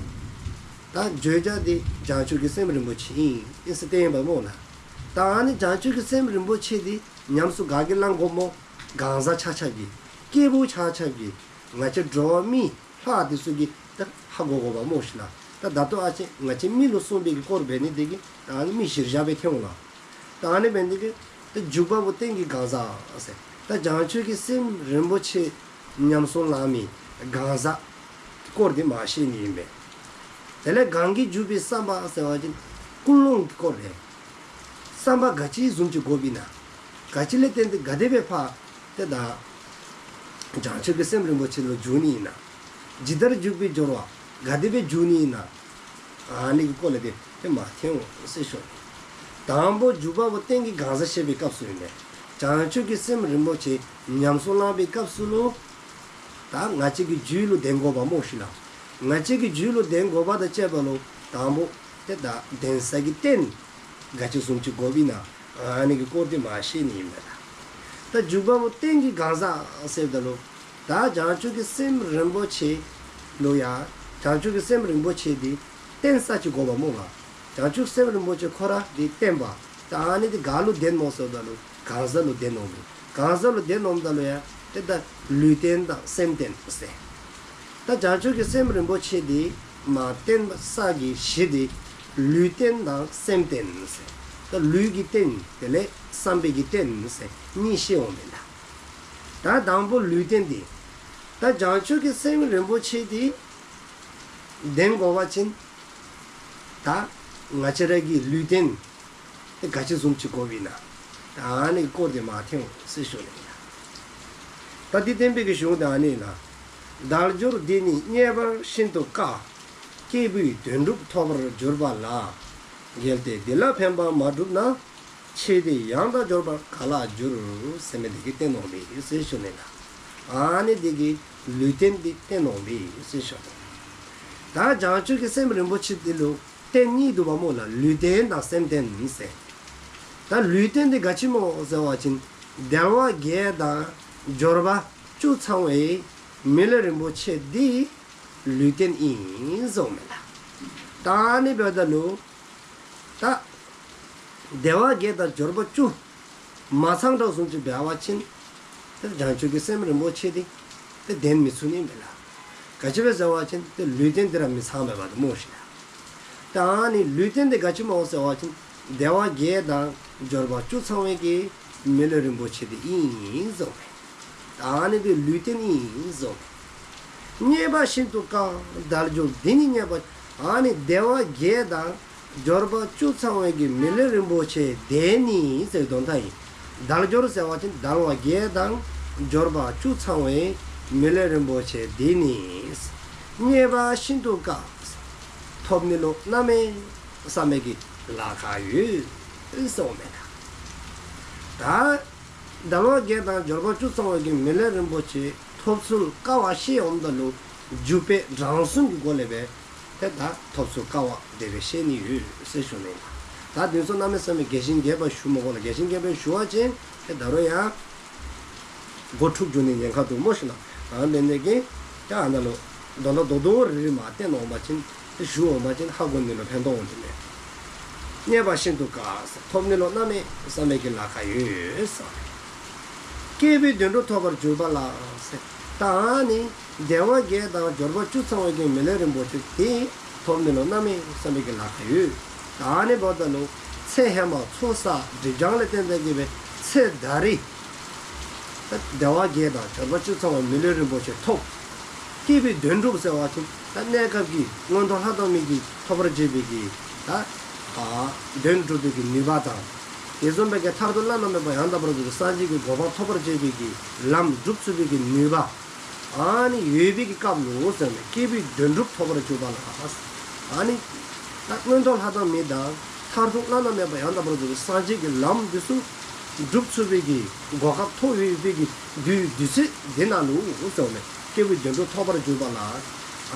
ད་བརྗོད་བྱ་འདི་བྱང་ཆུབ་ཀྱི་སེམས་རིན་པོ་ཆེ་ཨིན་ཨིན་ཟེར་བསྟན་པ་སྨོ་ལགས། ད་ཨ་ནི་བྱང་ཆུབ་ཀྱི་སེམས་རིན་པོ་ཆེ་འདི་ཉམས་སུ་ག་གིས་བླང་དགོཔ་སྨོ། གང་ཟག་ཆ་ཁྱབ་ཀྱིས། སྐྱེས་བུ་ཆ་ཁྱབ་ཀྱིས། ང་བཅས་འགྲོ་བ་མི་ལྷ་འདི་ཚུ་གིས་ད་ཧ་གོ་དགོ་པ་སྨོ་ཤིག་ལགས། ད་ད་ལྟོ་ཨ་ཙི་ང་བཅས་མི་ལུ་གསུངས་པའི་གི་སྐོར་འབད་ནི་འདི་གིས་ད་ཨ་ནི་མི་གཞིར་བཞག་སྦེ་ཐོན་འོང་ལགས། ད་ཨ་ནི་འབད་ནི་འདི་གིས་ད་འཇུག་པ་པོ་རྟེན་གྱི་གང་ཟག་ཟེར་ད་བྱང་ཆུབ་ཀྱི་སེམས་རིན་པོ་ཆེ་ཉམས་སུ་བླང་མི་གང་ཟག་སྐོར་འདི་མར་བཤད་ནི་ཨིན་པས། དེ་ལས་གང་གིས་འཇུག་པའི་བསམ་པ་ཟེར་བ་ཅིན་ཀུན་སློང་གི་སྐོར་རེད། བསམ་པ་ག་ཅི་བཟུམ་ཅིག་དགོཔ་ཨིན་ན། ག་ཅི་ལས་བརྟེན་ཏེ་ག་དེ་སྦེ་ཕར་ཏེ་ད་བྱང་ཆུབ་ཀྱི་སེམས་རིན་པོ་ཆེ་ལུ་འཇུག་ནི་ཨིན་ན། ཇི་ལྟར་འཇུག་པའི་སྦྱོར་བ། ག་དེ་སྦེ་འཇུག་ནི་ཨིན་ན། ཨ་ནི་གི་སྐོར་ལས་ཏེ་ཏེ་མར་ཐོན་འོང་ཟེར་ཞུ་ནི། དང་པོ་འཇུག་པ་པོ་རྟེན་གྱི་གང་ཟག་བཤད་པའི་སྐབས་སུ་ཨིན་པས། བྱང་ཆུབ་ཀྱི་སེམས་རིན་པོ་ཆེ་ཉམས་སུ་བླང་པའི་སྐབས་སུ་ལུ་ད་ང་བཅས་ཀྱི་རྒྱུད་ལུ་ལྡན་དགོ་པ་སྨོ་ཤིག་ལགས། ང་བཅས་ཀྱི་རྒྱུད་ལུ་ལྡན་དགོ་པ་དང་བཅས་པ་ལུ་དང་པོ་ཏེ་ད་ལྡན་ས་གི་རྟེན་ག་ཅི་བཟུམ་ཅིག་དགོཔ་ཨིན་ན། ཨ་ནི་གི་སྐོར་འདི་མར་བཤད་ནི་ཨིན་པས་ལགས། ད་འཇུག་པ་པོ་རྟེན་གྱི་གང་ཟག་ཟེརཝ་ད་ལུ་ད་བྱང་ཆུབ་ཀྱི་སེམས་རིན་པོ་ཆེ་ལུ་ཡང་བྱང་ཆུབ་ཀྱི་སེམས་རིན་པོ་ཆེ་འདི་རྟེན་ས་ཅིག་དགོ་པ་སྨོ་ལགས། བྱང་ཆུབ་སེམས་རིན་པོ་ཆེ་ཁོ་ར་འདི་བརྟེན་པ། ད་ཨ་ནི་འདི་ག་ལུ་ལྡན་སྨོ་ཟེརཝ་ད་ལུ་གང་ཟག་ལུ་ལྡན་འོང་མས། གང་ཟག་ལུ་ལྡན་འོངམ་ད་ལུ་ཡང་ཏེ་ད་ལུས་རྟེན་དང་སེམས་རྟེན་ཟེར། ད་བྱང་ཆུབ་ཀྱི་སེམས་རིན་པོ་ཆེ་འདི་མར་བརྟེན་ས་གི་གཞི་འདི་ལུས་རྟེན་དང་སེམས་རྟེན་ཟེར། ད་ལུས་ཀྱི་རྟེན་དེ་ལས་བསམ་པའི་གི་རྟེན་ཟེར་གཉིས་བཤད་འོང་མས་ལགས། ད་དང་པོ་ལུས་རྟེན་འདི་ད་བྱང་ཆུབ་ཀྱི་སེམས་རིན་པོ་ཆེ་འདི་ལྡན་དགོ་པ་ཅིན་ད་ང་བཅས་ར་གི་ལུས་རྟེན་ཏེ་ག་ཅི་བཟུམ་ཅིག་དགོཔ་ཨིན་ན། ད་ཨ་ནི་སྐོར་འདི་མར་ཐོན་འོང་ཟེར་ཞུ་ནི་ཨིན་ལགས། ད་འདི་བསྟན་པའི་གི་གཞུང་འདི་ཨ་ནི་ཨིན་ལགས། དལ་འབྱོར་འདི་ནི་རྙེད་པར་ཤིན་ཏུ་དཀའ། སྐྱེས་བུས་དོན་གྲུབ་ཐོབ་པར་གྱུར་པ་ལ། གལ་ཏེ་འདི་ལ་ཕན་པ་མ་བསྒྲུབས་ན། ཆོས་འདི་ཡང་དག་འབྱོར་པར་ག་ལ་འགྱུར། ཟེར་མི་འདི་གིས་བསྟན་འོང་མས་ཟེར་ཞུ་ནི་ཨིན་ལགས། ཨ་ནི་འདི་གིས་ལུས་རྟེན་འདི་བསྟན་འོང་མས་ཟེར་ཞུ་ནི། ད་བྱང་ཆུབ་ཀྱི་སེམས་རིན་པོ་ཆེ་འདི་ལུ་རྟེན་གཉིས་འདུག་པ་སྨོ་ལགས། ལུས་རྟེན་དང་སེམས་རྟེན་ཟེར། ད་ལུས་རྟེན་འདི་ག་ཅི་སྨོ་ཟེར་བ་ཅིན་དལ་བ་བརྒྱད་དང་འབྱོར་པ་བཅུ་ཚང་བའི་མི་ལུས་རིན་པོ་ཆེ་འདི་ལུས་རྟེན་ཨིན་ཟེར་མས་ལགས། ད་ཨ་ནི་འབདཝ་ད་ལུ་ད་དལ་བ་བརྒྱད་དང་འབྱོར་པ་བཅུ་མ་ཚང་དྲགས་བཟུམ་ཅིག་འབད་བ་ཅིན་ཏེ་བྱང་ཆུབ་ཀྱི་སེམས་རིན་པོ་ཆེ་འདི་ཏེ་ལྡན་མི་ཚུགས་ནི་ཨིན་པས་ལགས། ག་ཅི་སྦེ་ཟེར་བ་ཅིན་ཏེ་ལུས་རྟེན་འདི་ར་མི་ཚང་བས་པ་ཏེ་སྨོ་ཤིག་ལགས། ད་ཨ་ནི་ལུས་རྟེན་འདི་ག་ཅི་སྨོ་ཟེར་བ་ཅིན་དལ་བ་བརྒྱད་དང་འབྱོར་པ་བཅུ་ཚང་བའི་གི་མི་ལུས་རིན་པོ་ཆེ་འདི་ཨིན་ཟེར་མས། ད་ཨ་ནི་འདི་ལུས་རྟེན་ཨིན་ཟེར་མས། རྙེད་པར་ཤིན་ཏུ་དཀའ། དལ་འབྱོར་འདི་ནི་རྙེད་པར། ཨ་ནི་དལ་བ་བརྒྱད་དང་འབྱོར་པ་བཅུ་ཚང་བའི་གི་མི་ལུས་རིན་པོ་ཆེ་འདི་ནི་ཟེར་དོན་དག་ཨིན། དལ་འབྱོར་ཟེར་བ་ཅིན་དལ་བ་བརྒྱད་དང་འབྱོར་པ་བཅུ་ཚང་བའི་མི་ལུས་རིན་པོ་ཆེ་འདི་ནི། རྙེད་པར་ཤིན་ཏུ་དཀའ། ཐོབ་ནི་ལུ་གནམ་མེད་ས་མེད་ཀྱི་ལ་ཁག་ཡོད་ཟེར་མས་ལགས། ད་དལ་བ་བརྒྱད་དང་འབྱོར་པ་བཅུ་ཚང་བའི་གི་མི་ལུས་རིན་པོ་ཆེ་ཐོབ་ཚུལ་དཀའ་བ་བཤད་འོངམ་ད་ལུ་འཇུག་པའི་གྲངས་སུམ་གྱི་སྒོ་ལས་སྦེ་ཏེ་ད་ཐོབ་ཚུལ་དཀའ་བ་དེ་སྦེ་བཤད་ནི་ཡོད་ཟེར་ཞུ་ནི་ཨིན་ལགས། ད་འདི་ཚུ་གནམ་མེད་ས་མེད་རྒྱས་ཤིང་རྒྱསཔ་ཞུ་མི་དགོ་ལགས། རྒྱས་ཤིང་རྒྱསཔ་ཞུ་བ་ཅིན་ཏེ་ད་རུང་ཡང་མགུ་འཁྲུགས་འགྱོ་ནི་ཉེན་ཁ་འདུག་སྨོ་ཤིག་ལགས། ཨ་ནི་འབད་ནི་དེ་གིས་ད་ཨ་ནཱ་ལུ་མདོར་ན་མདོར་མདོར་རིལ་རིལ་མར་བསྟན་འོང་པ་ཅིན་ཏེ་ཞུ་འོང་པ་ཅིན་ཧ་གོ་ནི་ལུ་ཕན་ཐོགས་འོང་ནི་མས། རྙེད་པར་ཤིན་ཏུ་དཀའ། ཐོབ་ནི་ལུ་གནམ་མེད་ས་མེད་ཀྱི་ལ་ཁག་ཡོད་ཟེར། སྐྱེས་བུས་དོན་གྲུབ་ཐོབ་པར་གྱུར་པ་ལ་ཟེར། ད་ཨ་ནི་དལ་བ་བརྒྱད་དང་འབྱོར་པ་བཅུ་ཚང་བའི་གི་མི་ལུས་རིན་པོ་ཆེ་དེ་ཐོབ་ནི་ལུ་གནམ་མེད་ས་མེད་ཀྱི་ལ་ཁག་ཡོད། ད་ཨ་ནི་འབདཝ་ད་ལུ་ཚེ་ཧེ་མ་ཚོགས་བསགས་སྒྲིབ་སྦྱང་ལས་བརྟེན་ཏེ་གིས་སྦེ་ཚེ་ད་རེས་ད་དལ་བ་བརྒྱད་དང་འབྱོར་པ་བཅུ་ཚང་བའི་མི་ལུས་རིན་པོ་ཆེ་ཐོབ། སྐྱེས་བུའི་དོན་སྒྲུབ་ཟེར་བ་ཅིན་ད་གནས་སྐབས་ཀྱི་མངོན་མཐོ་ལྷ་དང་མི་གི་ཐོབ་པར་བྱེད་པའི་གི་ད་ཨ་དོན་སྒྲུབ་པའི་གི་ནུས་པ་དང་། དེ་བཟུམ་སྦེ་གི་མཐར་ཐུག་བླ་ན་མེད་པ་ཡང་དག་པར་རྫོགས་པའི་སངས་རྒྱས་ཀྱི་གོ་འཕང་ཐོབ་པར་བྱེད་པའི་གི་ལམ་སྒྲུབ་ཚུགས་པའི་གི་ནུས་པ་ཨ་ནི་ཡོད་པའི་གི་སྐབས་ལུ་ཟེར་ནས་སྐྱེས་བུའི་དོན་སྒྲུབ་ཐོབ་པར་གྱུར་པ་ལ། ཨ་ནི་ད་མངོན་མཐོ་ལྷ་དང་མི་དང་མཐར་ཐུག་བླ་ན་མེད་པ་ཡང་དག་པར་རྫོགས་པའི་སངས་རྒྱས་ཀྱི་ལམ་འདི་ཚུ་སྒྲུབ་ཚུགས་པའི་གི་གོ་སྐབས་ཐོབ་ཡོད་པའི་གི་དུས་དུས་ཚོད་འདི་ནང་ལུ་ཟེར་ནས་སྐྱེས་བུའི་དོན་སྒྲུབ་ཐོབ་པར་གྱུར་པ་ལ།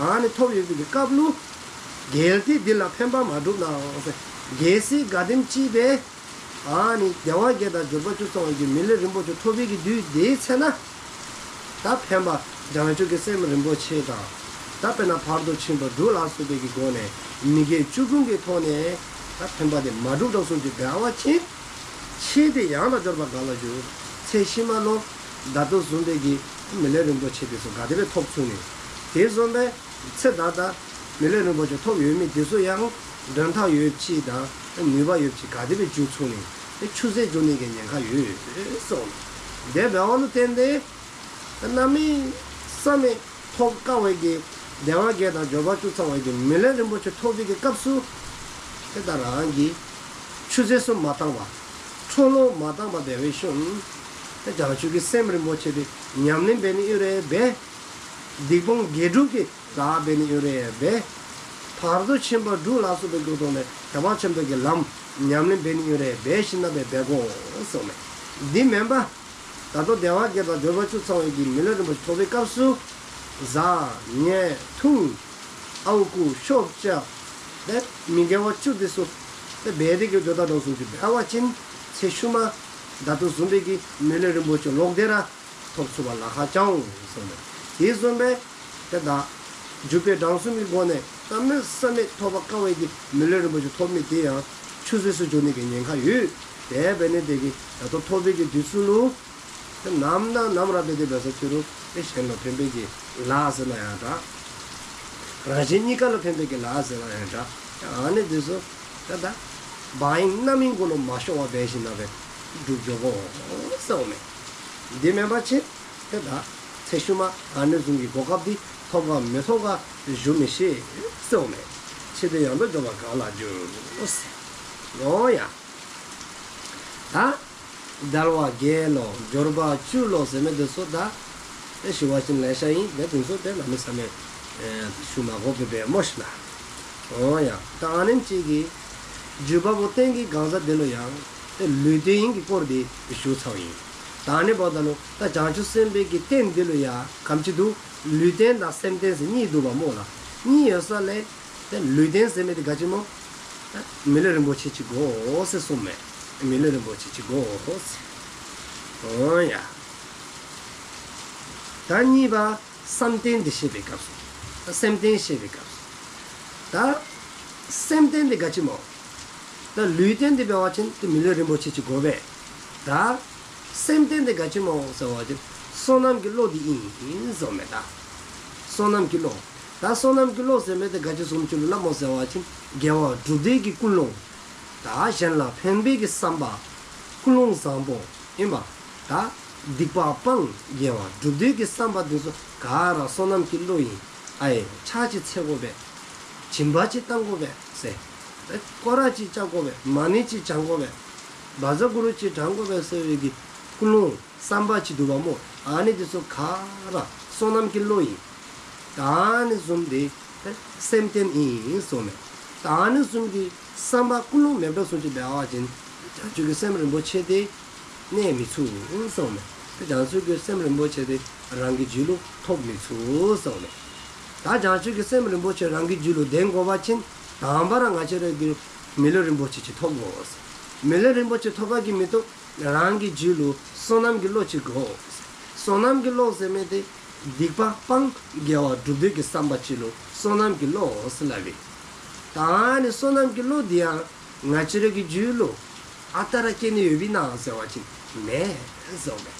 ཨ་ནི་ཐོབ་ཡོད་པའི་གི་སྐབས་ལུ་གལ་ཏེ་འདི་ལ་ཕན་པ་མ་བསྒྲུབས་ན་ཟེར། གལ་སྲིད་ག་དེམ་ཅིག་སྦེ་ཨ་ནི་དལ་བ་བརྒྱད་དང་འབྱོར་པ་བཅུ་ཚང་བའི་གི་མི་ལུས་རིན་པོ་ཆེ་ཐོབ་པའི་གི་དུས་དེའི་ཚེ་ན། ད་ཕན་པ་བྱང་ཆུབ་ཀྱི་སེམས་རིན་པོ་ཆེ་དང་། ད་དཔེར་ན་ཕར་དུ་ཕྱིན་པ་དྲུག་ལ་སོགས་པའི་གི་སྒོ་ནས་མི་དགེ་བཅུ་སྤོང་གི་ཐོག་ནས་ད་ཕན་པ་དེ་མ་བསྒྲུབས་དྲགས་སོང་ཅི་འབད་བ་ཅིན། ཕྱིས་དེ་ཡང་དག་འབྱོར་པ་ག་ལ་འགྱུར། ཚེ་ཕྱི་མ་ལུ་ད་ལྟོ་བཟུམ་སྦེ་གི་མི་ལུས་རིན་པོ་ཆེ་དེ་ཚུ་ག་དེ་སྦེ་ཐོབ་ཚུགས་ནི། དེ་བཟུམ་སྦེ་ཚེ་ད་ལྟ་མི་ལུས་རིན་པོ་ཆེ་ཐོབ་ཡོད་མི་དེ་ཚུ་ཡང་དོན་དག་ཡོདཔ་ཅིག་དང་ནུས་པ་ཡོདཔ་ཅིག་ག་དེ་སྦེ་འགྱུར་ཚུགས་ནི། དེ་ཆུད་ཟོས་འགྱུར་ནི་གི་ཉེན་ཁ་ཡོད་ཟེར་ནི། དེ་འབདཝ་ལུ་བརྟེན་ཏེ་གནམ་མེད་ས་མེད་ཐོབ་དཀའ་བའི་གི་དལ་བ་བརྒྱད་དང་འབྱོར་པ་བཅུ་ཚང་བའི་གི་མི་ལུས་རིན་པོ་ཆེ་ཐོབ་པའི་གི་སྐབས་སུ། དེ་ད་རང་གི་ཆུད་ཟོས་སུ་མ་བཏང་བར་འཕྲོ་བརླག་མ་བཏང་བར་འབད་བའི་ཤུལ་དེ་བྱང་ཆུབ་ཀྱི་སེམས་རིན་པོ་ཆེ་དེ་ཉམས་ལེན་འབད་ནི་ཨིན་རུང་འབད། སྡིག་སྤོང་དགེ་སྒྲུབ་ཀྱི་ལཱ་འབད་ནི་ཨིན་རུང་འབད། ཕར་དུ་ཕྱིན་པ་དྲུག་ལ་སོགས་པའི་སྒོ་ཐོག་ནས་ཐེག་པ་ཆེན་པོའི་གི་ལམ་ཉམས་ལེན་འབད་ནི་ཨིན་རུང་འབད་ཞིནམ་ལས་འབད་དགོ་གསུངས་མས། འདི་མེན་པར་ད་ལྟོ་དལ་བ་བརྒྱད་དང་འབྱོར་པ་བཅུ་ཚང་བའི་གི་མི་ལུས་རིན་པོ་ཆེ་ཐོབ་པའི་སྐབས་སུ་བཟའ་ཉལ་འཐུང་ཨརཝ་རྐུ་ཤོབ་རྐྱབ་དེ་མི་དགེ་བ་བཅུ་དེ་ཚུ་དེ་འབད་དེ་གི་སྡོད་ད་དྲགས་སོང་ཅི་འབད་བ་ཅིན་ཚེ་ཤུལ་མ་ད་ལྟོ་བཟུམ་སྦེ་གི་མི་ལུས་རིན་པོ་ཆེ་ལོག་སྟེ་ར་ཐོབ་ཚུགས་པར་ལཱ་ཁག་འགྱོ་འོང་གསུངས་མས། དེ་བཟུམ་སྦེ་དེ་ད་འཇུག་པའི་གྲངས་གསུམ་གྱི་སྒོ་ནས་གནམ་མེད་ས་མེད་ཐོབ་པར་དཀའ་བའི་གི་མི་ལུས་རིན་པོ་ཆེ་ཐོབ་མི་དེ་ཡང་ཆུད་ཟོས་སུ་འགྱུར་ནི་གི་ཉེན་ཁ་ཡོད། དེ་འབད་ནི་དེ་གིས་ད་ལྟོ་ཐོབ་པའི་གི་དུས་ཚོད་ལུ་དེ་ནམ་དང་ནམ་ར་འབད་དེ་འབད་ས་ཅི་རུང་དེ་གཞན་ལུ་ཕན་པའི་གི་ལཱ་ཟེར་ན་ཡང་འདྲ། རང་གཞན་གཉིས་ཀ་ལུ་ཕན་པའི་གི་ལཱ་ཟེར་ན་ཡང་འདྲ། ཨ་ནི་དེ་ཚུ་དེ་ད་བག་ཡངས་རྣམ་གཡེང་གུ་ལུ་མ་ཤོར་བར་འབད་ཞིནམ་ལས་སྒྲུབ་འགྱོ་དགོ་གསུངས་མས། འདི་མེན་པ་ཅིན་དེ་ད་ཚེ་ཤུལ་མ་ཨ་ནི་བཟུམ་གྱི་གོ་སྐབས་འདི་ཐོབ་ག་མི་ཐོབ་ག་ཞུ་མི་ཤེས་གསུངས་མས། ཕྱིས་དེ་ཡང་དག་འབྱོར་པ་ག་ལ་འགྱུར་ཟེར། འོ་ཡ། ད་དལ་བ་བརྒྱད་ལོ་འབྱོར་པ་བཅུ་ལོ་ཟེར་མི་དེ་ཚུ་ད་དེ་ཞུ་བ་ཅིན་ལེ་ཤ་ཨིན། དེ་དེ་ཚུ་དེ་གནམ་མེད་ས་མེད་ཨེ་ཞུ་མ་དགོ་པས་སྨོ་ཤིག་ལགས། འོ་ཡ། ད་ཨ་ནེམ་ཅིག་གིས་བརྒྱུད་པ་པོ་རྟེན་གྱི་གང་ཟག་དེ་ལུ་ཡང་དེ་ལུས་རྟེན་གྱི་སྐོར་དེ་ཞུ་ཚརཝ་ཨིན། ད་ཨ་ནི་འབདཝ་ད་ལུ་ད་བྱང་ཆུབ་སེམས་དཔའི་གི་རྟེན་དེ་ལུ་ཡང་ག་དེམ་ཅིག་འདུག། ལུས་རྟེན་དང་སེམས་རྟེན་ཟེར་གཉིས་འདུག་པ་སྨོ་ལགས། གཉིས་ཡོད་ས་ལས་དེ་ལུས་རྟེན་ཟེར་མི་དེ་ག་ཅི་སྨོ། མི་ལུས་རིན་པོ་ཆེ་ཅིག་དགོ་ཟེར་གསུངས་མས། མི་ལུས་རིན་པོ་ཆེ་ཅིག་དགོ་ཟེར། འོ་ཡ། ད་གཉིས་པ་བསམ་གཏན་དེ་བཤད་པའི་སྐབས་སུ། ད་སེམས་རྟེན་བཤད་པའི་སྐབས་སུ། ད་སེམས་རྟེན་དེ་ག་ཅི་སྨོ། ད་ལུས་རྟེན་དེ་འབད་བ་ཅིན་དེ་མི་ལུས་རིན་པོ་ཆེ་ཅིག་དགོ་པས། ད་སེམས་རྟེན་དེ་ག་ཅི་སྨོ་ཟེར་བ་ཅིན་བསོད་ནམས་ཀྱི་བློ་དེ་ཨིན་གསུངས་མས། ད་བསོད་ནམས་ཀྱི་བློ། ད་བསོད་ནམས་ཀྱི་བློ་ཟེར་མི་དེ་ག་ཅི་བཟུམ་ཅིག་ལུ་སླབ་སྨོ་ཟེར་བ་ཅིན་དགེ་བ་སྒྲུབ་འདོད་ཀྱི་ཀུན་སློང་། ད་གཞན་ལ་ཕན་པའི་གི་བསམ་པ། ཀུན་སློང་བཟང་པོ་ཨིན་པ། ད་སྡིག་པ་སྤང་དགེ་བ་སྒྲུབ་འདོད་ཀྱི་བསམ་པ་དེ་ཚུ་ག་ར་བསོད་ནམས་ཀྱི་བློ་ཨིན། ཨའེ་ཕྱག་ཅིག་འཚལ་དགོ་པས། སྦྱིན་པ་ཅིག་གཏང་དགོ་པས་ཟེར། ད་སྐོར་ར་ཅིག་རྐྱབ་དགོ་པས། མ་ཎི་ཅིག་བགྱང་དགོ་པས། བཛྲ་གུ་རུ་ཅིག་བགྱང་དགོ་པས་ཟེར་བའི་གི་ཀུན་སློང་བསམ་པ་ཅིག་འདུག་པ་སྨོ། ཨ་ནི་དེ་ཚུ་ག་ར་བསོད་ནམས་ཀྱི་བློ་ཨིན། ད་ཨ་ནི་བཟུམ་དེ་སེམས་རྟེན་ཨིན་གསུངས་མས། ད་ཨ་ནི་བཟུམ་གྱི་བསམ་པ་ཀུན་སློང་མེདཔ་སོང་ཅི་འབད་བ་ཅིན་བྱང་ཆུབ་ཀྱི་སེམས་རིན་པོ་ཆེ་དེ་གནས་མི་ཚུགས་གསུངས་མས། བྱང་ཆུབ་ཀྱི་སེམས་རིན་པོ་ཆེ་དེ་རང་གི་རྒྱུད་ལུ་ཐོབ་མི་ཚུགས་གསུངས་མས། ད་བྱང་ཆུབ་ཀྱི་སེམས་རིན་པོ་ཆེ་རང་གི་རྒྱུད་ལུ་ལྡན་དགོ་པ་ཅིན་དང་པ་ར་ང་བཅས་ར་གིས་མི་ལུས་རིན་པོ་ཆེ་ཅིག་ཐོབ་དགོ། མི་ལུས་རིན་པོ་ཆེ་ཐོབ་པ་གིས་མི་ཐོབ། རང་གི་རྒྱུད་ལུ་བསོད་ནམས་ཀྱི་བློ་ཅིག་དགོ། བསོད་ནམས་ཀྱི་བློ་ཟེར་མི་དེ་སྡིག་པ་སྤང་དགེ་བ་སྒྲུབ་འདོད་ཀྱི་བསམ་པ་ཅིག་ལུ་བསོད་ནམས་ཀྱི་བློ་ཟེར་སླབ་ཨིན། ད་ཨ་ནི་བསོད་ནམས་ཀྱི་བློ་དེ་ཡང་ང་བཅས་ར་གི་རྒྱུད་ལུ་ཨ་རྟག་ར་སྐྱེ་ནི་ཡོདཔ་ཨིན་ན་ཟེར་བ་ཅིན་མེན་གསུངས་མས།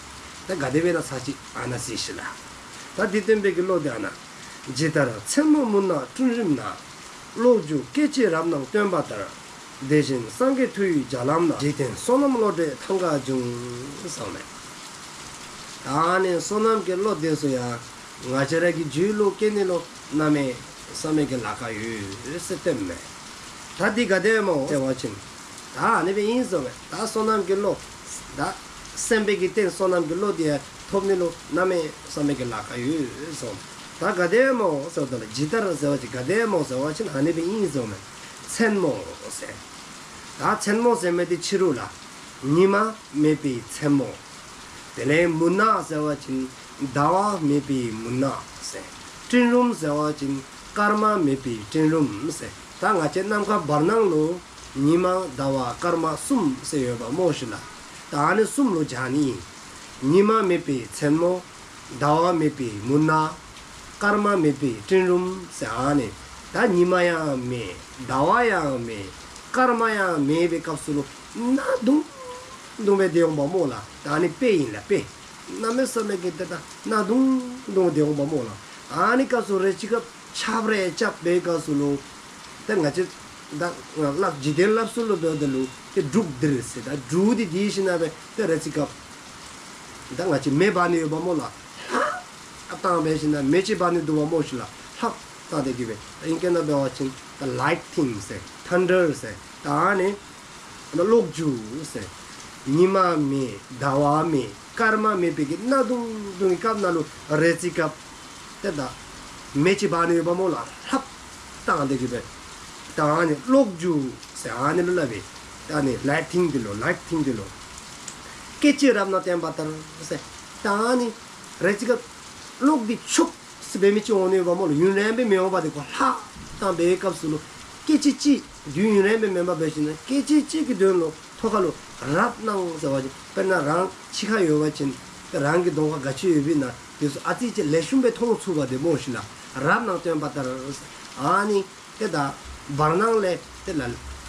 ད་ག་དེ་སྦེ་ཨིན་ན་ཚར་ཅིག་ཨ་ནཱ་གཟིགས་ཤིག་ལགས། ད་འདི་སྟོན་པའི་གི་བློ་དེ་ཨ་ནཱ། ཇི་ལྟར་མཚན་མོ་མུན་ནག་སྤྲིན་རིམ་ན། གློག་འགྱུ་སྐད་ཅིག་རབ་སྣང་སྟོན་པ་ལྟར། དེ་བཞིན་སངས་རྒྱས་མཐུ་ཡིས་བརྒྱ་ལམ་ན། འཇིག་རྟེན་བསོད་ནམས་བློ་གྲོས་ཐང་ག་འབྱུང་། གསུངས་མས། ད་ཨ་ནི་བསོད་ནམས་ཀྱི་བློ་དེ་ཚུ་ཡང་ ང་བཅས་ར་གི་རྒྱུད་ལུ་སྐྱེ་ནི་ལུ་གནམ་མེད་ས་མེད་ཀྱི་ལཱ་ཁག་ཡོད་ཟེར་སྟོནམ་མས། ད་འདི་ག་དེ་སྦེ་སྨོ་ཟེར་བ་ཅིན། ད་ཨ་ནི་སྦེ་ཨིན་ཟེརཝ་མས། ད་བསོད་ནམས་ཀྱི་བློ། ད་སེམས་དཔའི་གི་རྟེན་བསོད་ནམས་ཀྱི་བློ་འདི་ཡང་ཐོབ་ནི་ལུ་གནམ་མེད་ས་མེད་ཀྱི་ལཱ་ཁག་ཡོད་ཟེརཝ་མས། ད་ག་དེ་སྦེ་སྨོ་ཟེརཝ་ད་ལུ་ཇི་ལྟར་ཟེར་བ་ཅིན་ག་དེ་སྦེ་སྨོ་ཟེར་བ་ཅིན་ཨ་ནི་སྦེ་ཨིན་ཟེརཝ་མས། མཚན་མོ་ཟེར། ད་མཚན་མོ་ཟེར་མི་འདི་ཕྱི་རུ་ལགས། ཉི་མ་མེད་པའི་མཚན་མོ། དེ་ལས་མུན་ནག་ཟེར་བ་ཅིན་ཟླ་བ་མེད་པའི་མུན་ནག་ཟེར། སྤྲིན་རུམ་ཟེར་བ་ཅིན་སྐར་མ་མེད་པའི་སྤྲིན་རུམ་ཟེར། ད་ང་བཅས་ནམ་མཁའ་བར་སྣང་ལུ་ཉི་མ་ཟླ་བ་སྐར་མ་གསུམ་ཟེར་ཡོདཔ་སྨོ་ཤིག་ལགས། ད་ཨ་ནི་གསུམ་ལུ་སྦྱར་ནི། ཉི་མ་མེད་པའི་མཚན་མོ། ཟླ་བ་མེད་པའི་མུན་ནག། སྐར་མ་མེད་པའི་སྤྲིན་རུམ་ཟེར་ཨ་ནི། ད་ཉི་མ་ཡང་མེད། ཟླ་བ་ཡང་མེད། སྐར་མ་ཡང་མེད་པའི་སྐབས་སུ་ལུ་གནག་དུང་དུང་སྦེ་སྡོད་འོང་པ་སྨོ་ལགས། ད་ཨ་ནི་དཔེ་ཨིན་ལགས། དཔེ། གནམ་མེད་ས་མེད་ཀྱི་ཏེ་ད་གནག་དུང་དུང་སྡོད་འོང་པ་སྨོ་ལགས། ཨ་ནི་སྐབས་སུ་རེ་ཅིག་སྐབས་ཆརཔ་རེ་རྐྱབ་པའི་སྐབས་སུ་ལུ་ཏེ་ང་བཅས་ད་ང་སླབ་འཇིག་རྟེན་སླབ་སྲོལ་ལུ་འབདཝ་ད་ལུ་ཏེ་འབྲུག་ལྡིར་ཟེར། ད་འབྲུག་འདི་ལྡིར་ཞིནམ་ལས་ཏེ་རེ་ཅིག་སྐབས་ད་ང་བཅས་མེ་འབར་ནི་ཡོདཔ་སྨོ་ལགས། ལྷབ་བཏང་སྦེ་ཞིནམ་ལས་མེ་ཅིག་འབར་ནི་འདུག་པ་སྨོ་ཤིག་ལགས། ལྷབ་བཏང་སྟེ་གི་སྦེ་ད་ཨིང་སྐད་ནང་འབད་བ་ཅིན་ད་ལའིཊ་ནིང་ཟེར་ཐན་ཌར་ཟེར། ད་ཨ་ནི་ད་གློག་འགྱུ་ཟེར། ཉི་མ་མེད། ཟླ་བ་མེད། སྐར་མ་མེད་པའི་གི་གནག་དུང་དུང་གི་སྐབས་ནང་ལུ་རེ་ཅིག་སྐབས་ཏེ་ད་མེ་ཅིག་འབར་ནི་ཡོདཔ་སྨོ་ལགས། ལྷབ་བཏང་སྟེ་གི་སྦེ་ད་ཨ་ནི་གློག་འགྱུ་ཟེར་ཨ་ནི་ལུ་སླབ་པས། ད་ཨ་ནི་ལའིཊ་ནིང་འདི་ལུ་ལའིཊ་ནིང་འདི་ལུ་སྐད་ཅིག་རབ་སྣང་སྟོན་པ་ལྟར་ཟེར། ད་ཨ་ནི་རེ་ཅིག་སྐབས་གློག་འདི་འཁྱུག་ཟེར་སྦེ་མི་ཅིག་འོང་ནི་ཡོདཔ་སྨོ་ལགས། ཡུན་རིངམོ་སྦེ་མི་འོང་པར་དེ་ཁོ་ལྷབ་བཏང་པའི་སྐབས་སུ་ལུ་སྐད་ཅིག་གཅིག་དུས་ཡུན་རིངམོ་སྦེ་མེན་པར་འབད་ཞིནམ་ལས་སྐད་ཅིག་གཅིག་གི་དོན་ལུ་ཐོག་ཁ་ལུ་རབ་སྣང་ཟེར་བ་ཅིན་དཔེར་ན་རང་ཕྱི་ཁར་ཡོད་པ་ཅིན་ཏེ་རང་གི་གདོང་ཁར་ག་ཅི་ཡོདཔ་ཨིན་ན་དེ་ཚུ་ཨ་ཙི་ཅིག་ལེགས་ཤོམ་སྦེ་མཐོང་ཚུགས་པ་དེ་སྨོ་ཤིག་ལགས། རབ་སྣང་སྟོན་པ་ལྟར་ཟེར་ཨ་ནི་ཏེ་ད་བར་སྣང་ལས་ཏེ་ལ་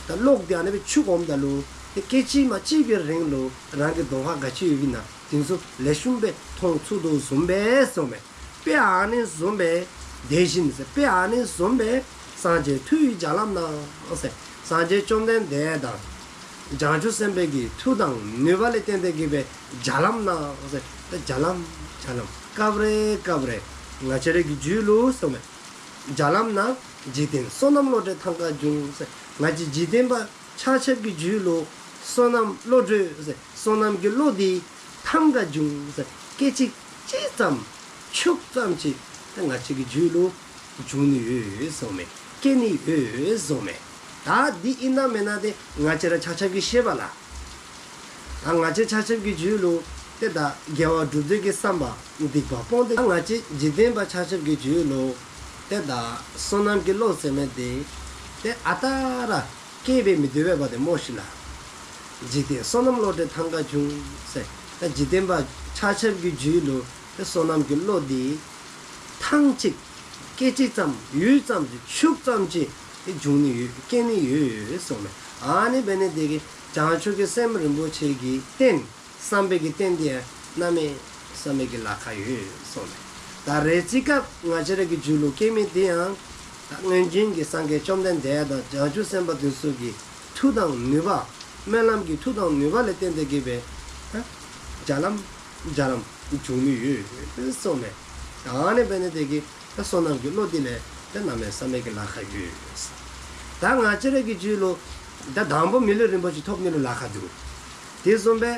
ད་གློག་འདི་ཨ་ནི་སྦེ་འཁྱུག་འོངམ་ད་ལུ་ཏེ་སྐད་ཅིག་མ་གཅིག་གི་རིང་ལུ་རང་གི་གདོང་ཁར་ག་ཅི་ཡོདཔ་ཨིན་ན་དེ་ཚུ་ལེགས་ཤོམ་སྦེ་མཐོང་ཚུགས་དོ་བཟུམ་སྦེ་ཟེརཝ་མས། དཔེ་ཨ་ནི་བཟུམ་སྦེ་དེ་བཞིན་ཟེར། དཔེ་ཨ་ནི་བཟུམ་སྦེ་སངས་རྒྱས་མཐུ་ཡིས་བརྒྱ་ལམ་སྣང་ཟེར། སངས་རྒྱས་བཅོམ་ལྡན་འདས་དང་བྱང་ཆུབ་སེམས་དཔའི་གི་མཐུ་དང་ནུས་པ་ལས་བརྟེན་ཏེ་གི་སྦེ་བརྒྱ་ལམ་སྣང་ཟེར། ཏེ་བརྒྱ་ལམ་བརྒྱ་ལམ་སྐབས་རེ་སྐབས་རེ་ང་བཅས་ར་གི་རྒྱུད་ལུ་ཟེརཝ་མས། བརྒྱ་ལམ་སྣང་། འཇིག་རྟེན་བསོད་ནམས་བློ་གྲོས་ཐང་ཀ་འབྱུང་ཟེར། ང་བཅས་འཇིག་རྟེན་པ་ཆ་ཁྱབ་ཀྱི་རྒྱུད་ལུ་བསོད་ནམས་བློ་གྲོས་ཟེར་བསོད་ནམས་ཀྱི་བློ་འདི་ཐང་ཀ་འབྱུང་ཟེར། སྐད་ཅིག་གཅིག་ཙམ་འཁྱུག་ཙམ་ཅིག་ཏེ་ང་བཅས་ཀྱི་རྒྱུད་ལུ་འབྱུང་ནི་ཡོད་ཟེརཝ་མས། སྐྱེ་ནི་ཡོད་ཟེརཝ་མས། ད་འདི་ཨིན་ན་མེན་ན་ཏེ་ང་བཅས་ར་ཆ་ཁྱབ་ཀྱིས་ཤེས་པས་ལགས། ད་ང་བཅས་ཆ་ཁྱབ་ཀྱི་རྒྱུད་ལུ་ཏེ་ད་དགེ་བ་སྒྲུབ་སྡེ་གི་བསམ་པ་སྡིག་པ་སྤོང་སྟེ་ད་ང་བཅས་འཇིག་རྟེན་པ་ཆ་ཁྱབ་ཀྱི་རྒྱུད་ལུ་ཏེ་ད་བསོད་ནམས་ཀྱི་བློ་ཟེར་མི་འདི་ཏེ་ཨ་རྟག་ར་སྐྱེ་སྦེ་མི་སྡོད་པས་པ་ཏེ་སྨོ་ཤིག་ལགས། འཇིག་རྟེན་བསོད་ནམས་བློ་གྲོས་ཐང་ཀ་འབྱུང་ཟེར། ད་འཇིག་རྟེན་པ་ཆ་ཁྱབ་ཀྱི་རྒྱུད་ལུ་ཏེ་བསོད་ནམས་ཀྱི་བློ་འདི་ཐང་ཅིག་སྐད་ཅིག་ཙམ་ཡུད་ཙམ་ཅིག་འཁྱུག་ཙམ་ཅིག་ཏེ་འབྱུང་ནི་ཡོད་སྐྱེ་ནི་ཡོད་ཟེརཝ་མས། ཨ་ནི་འབད་ནི་དེ་གིས་བྱང་ཆུབ་ཀྱི་སེམས་རིན་པོ་ཆེ་གི་རྟེན་བསམ་པའི་གི་རྟེན་འདི་ཡང་གནམ་མེད་ས་མེད་ཀྱི་ལཱ་ཁག་ཡོད་ཟེརཝ་མས། ད་རེ་ཅིག་སྐབས་ང་བཅས་ར་གི་རྒྱུད་ལུ་སྐྱེ་མི་འདི་ཡང་ད་སྔོན་བྱོན་གྱི་སངས་རྒྱས་བཅོམ་ལྡན་འདས་དང་བྱང་ཆུབ་སེམས་དཔའ་དེ་ཚུ་གི་མཐུ་དང་ནུས་པ་སྨོན་ལམ་གྱི་མཐུ་དང་ནུས་པ་ལས་བརྟེན་ཏེ་གི་སྦེ་ད་བརྒྱ་ལམ་བརྒྱ་ལམ་འབྱུང་ནི་ཡོད་ཟེརཝ་མས། ད་ཨ་ནི་འབད་ནི་དེ་གིས་ད་བསོད་ནམས་ཀྱི་བློ་འདི་ལས་ད་གནམ་མེད་ས་མེད་ཀྱི་ལཱ་ཁག་ཡོད། ད་ང་བཅས་ར་གི་རྒྱུད་ལུ་ད་དང་པོ་མི་ལུས་རིན་པོ་ཆེ་ཐོབ་ནི་ལུ་ལཱ་ཁག་འདུག། དེ་བཟུམ་སྦེ་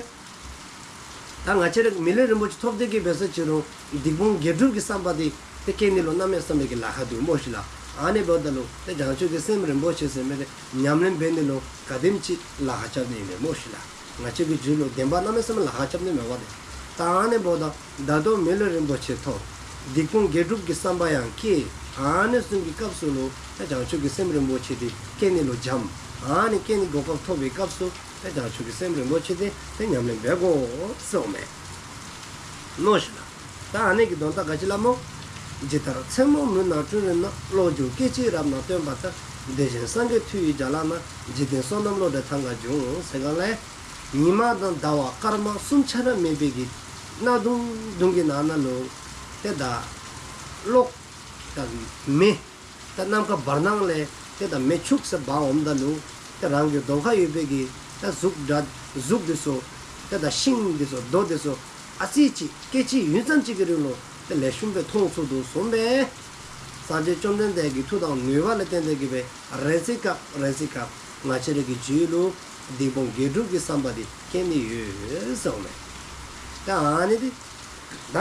ད་ང་བཅས་ར་མི་ལུས་རིན་པོ་ཆེ་ཐོབ་སྟེ་གི་འབད་ས་ཅི་རུང་སྡིག་སྤོང་དགེ་སྒྲུབ་ཀྱི་བསམ་པ་འདི་ཏེ་སྐྱེ་ནི་ལུ་གནམ་མེད་ས་མེད་ཀྱི་ལཱ་ཁག་འདུག་སྨོ་ཤིག་ལགས། ཨ་ནི་འབདཝ་ད་ལུ་ཏེ་བྱང་ཆུབ་ཀྱི་སེམས་རིན་པོ་ཆེ་ཟེར་མི་འདི་ཉམས་ལེན་འབད་ནི་ལུ་ག་དེམ་ཅིག་ལཱ་ཁག་རྐྱབ་ནི་ཨིན་མས་སྨོ་ཤིག་ལགས། ང་བཅས་ཀྱི་རྒྱུད་ལུ་བདེན་པ་གནམ་མེད་ས་མེད་ལཱ་ཁག་རྐྱབ་ནི་མེད་པ་ཏེ། ད་ཨ་ནི་འབདཝ་ད་ད་ལྟོ་མི་ལུས་རིན་པོ་ཆེ་ཐོབ། སྡིག་སྤོང་དགེ་སྒྲུབ་ཀྱི་བསམ་པ་ཡང་སྐྱེས། ཨ་ནི་བཟུམ་གྱི་སྐབས་སུ་ལུ་ད་བྱང་ཆུབ་ཀྱི་སེམས་རིན་པོ་ཆེ་འདི་སྐྱེ་ནི་ལུ་འཇམ། ཨ་ནི་སྐྱེ་ནི་གོ་སྐབས་ཐོབ་པའི་སྐབས་སུ་ད་བྱང་ཆུབ་ཀྱི་སེམས་རིན་པོ་ཆེ་འདི་ད་ཉམས་ལེན་འབད་དགོ་ཟེརཝ་མས། སྨོ་ཤིག་ལགས། ད་ཨ་ནི་གི་དོན་དག་ག་ཅི་སླབ་སྨོ། ཇི་ལྟར་མཚན་མོ་མུན་ནག་སྤྲིན་རུམ་ན། གློག་འགྱུ་སྐད་ཅིག་རབ་སྣང་སྟོན་པ་ལྟར། དེ་བཞིན་སངས་རྒྱས་མཐུ་ཡིས་བརྒྱ་ལམ་སྣང་། འཇིག་རྟེན་བསོད་ནམས་བློ་གྲོས་ཐང་ཀ་འབྱུང་། ཟེར་ག་ལས་ཉི་མ་དང་ཟླ་བ་སྐར་མ་གསུམ་ཆ་ར་མེད་པའི་གི་གནག་དུང་དུང་གི་ནང་ན་ལུ་ཏེ་ད་གློག་དང་མེ་ད་ནམ་མཁའ་བར་སྣང་ལས་ཏེ་ད་མེ་འཁྱུག་ཟེར་འབར་འོངམ་ད་ལུ་ཏེ་རང་གི་གདོང་ཁར་ཡོད་པའི་གི་ད་གཟུགས་སྒྲ་གཟུགས་འདི་ཚུ་ཏེ་ད་ཤིང་འདི་ཚུ་རྡོ་འདི་ཚུ་ཨ་ཙི་ཅིག་སྐད་ཅིག་ཡུད་ཙམ་ཅིག་གི་རིང་ལུ་ ལེགས་ཤོམ་སྦེ་མཐོང་ཚུགས་དོ་བཟུམ་སྦེ། སངས་རྒྱས་བཅོམ་ལྡན་འདས་ཀྱི་མཐུ་དང་ནུས་པ་ལས་བརྟེན་ཏེ་གིས་སྦེ་རེ་ཅིག་སྐབས་རེ་ཅིག་སྐབས་ང་བཅས་རའི་གི་རྒྱུད་ལུ་སྡིག་སྤོང་དགེ་སྒྲུབ་ཀྱི་བསམ་པ་འདི་སྐྱེ་ནི་ཡོད་ཟེརཝ་མས། ད་ཨ་ནི་འདི་ད་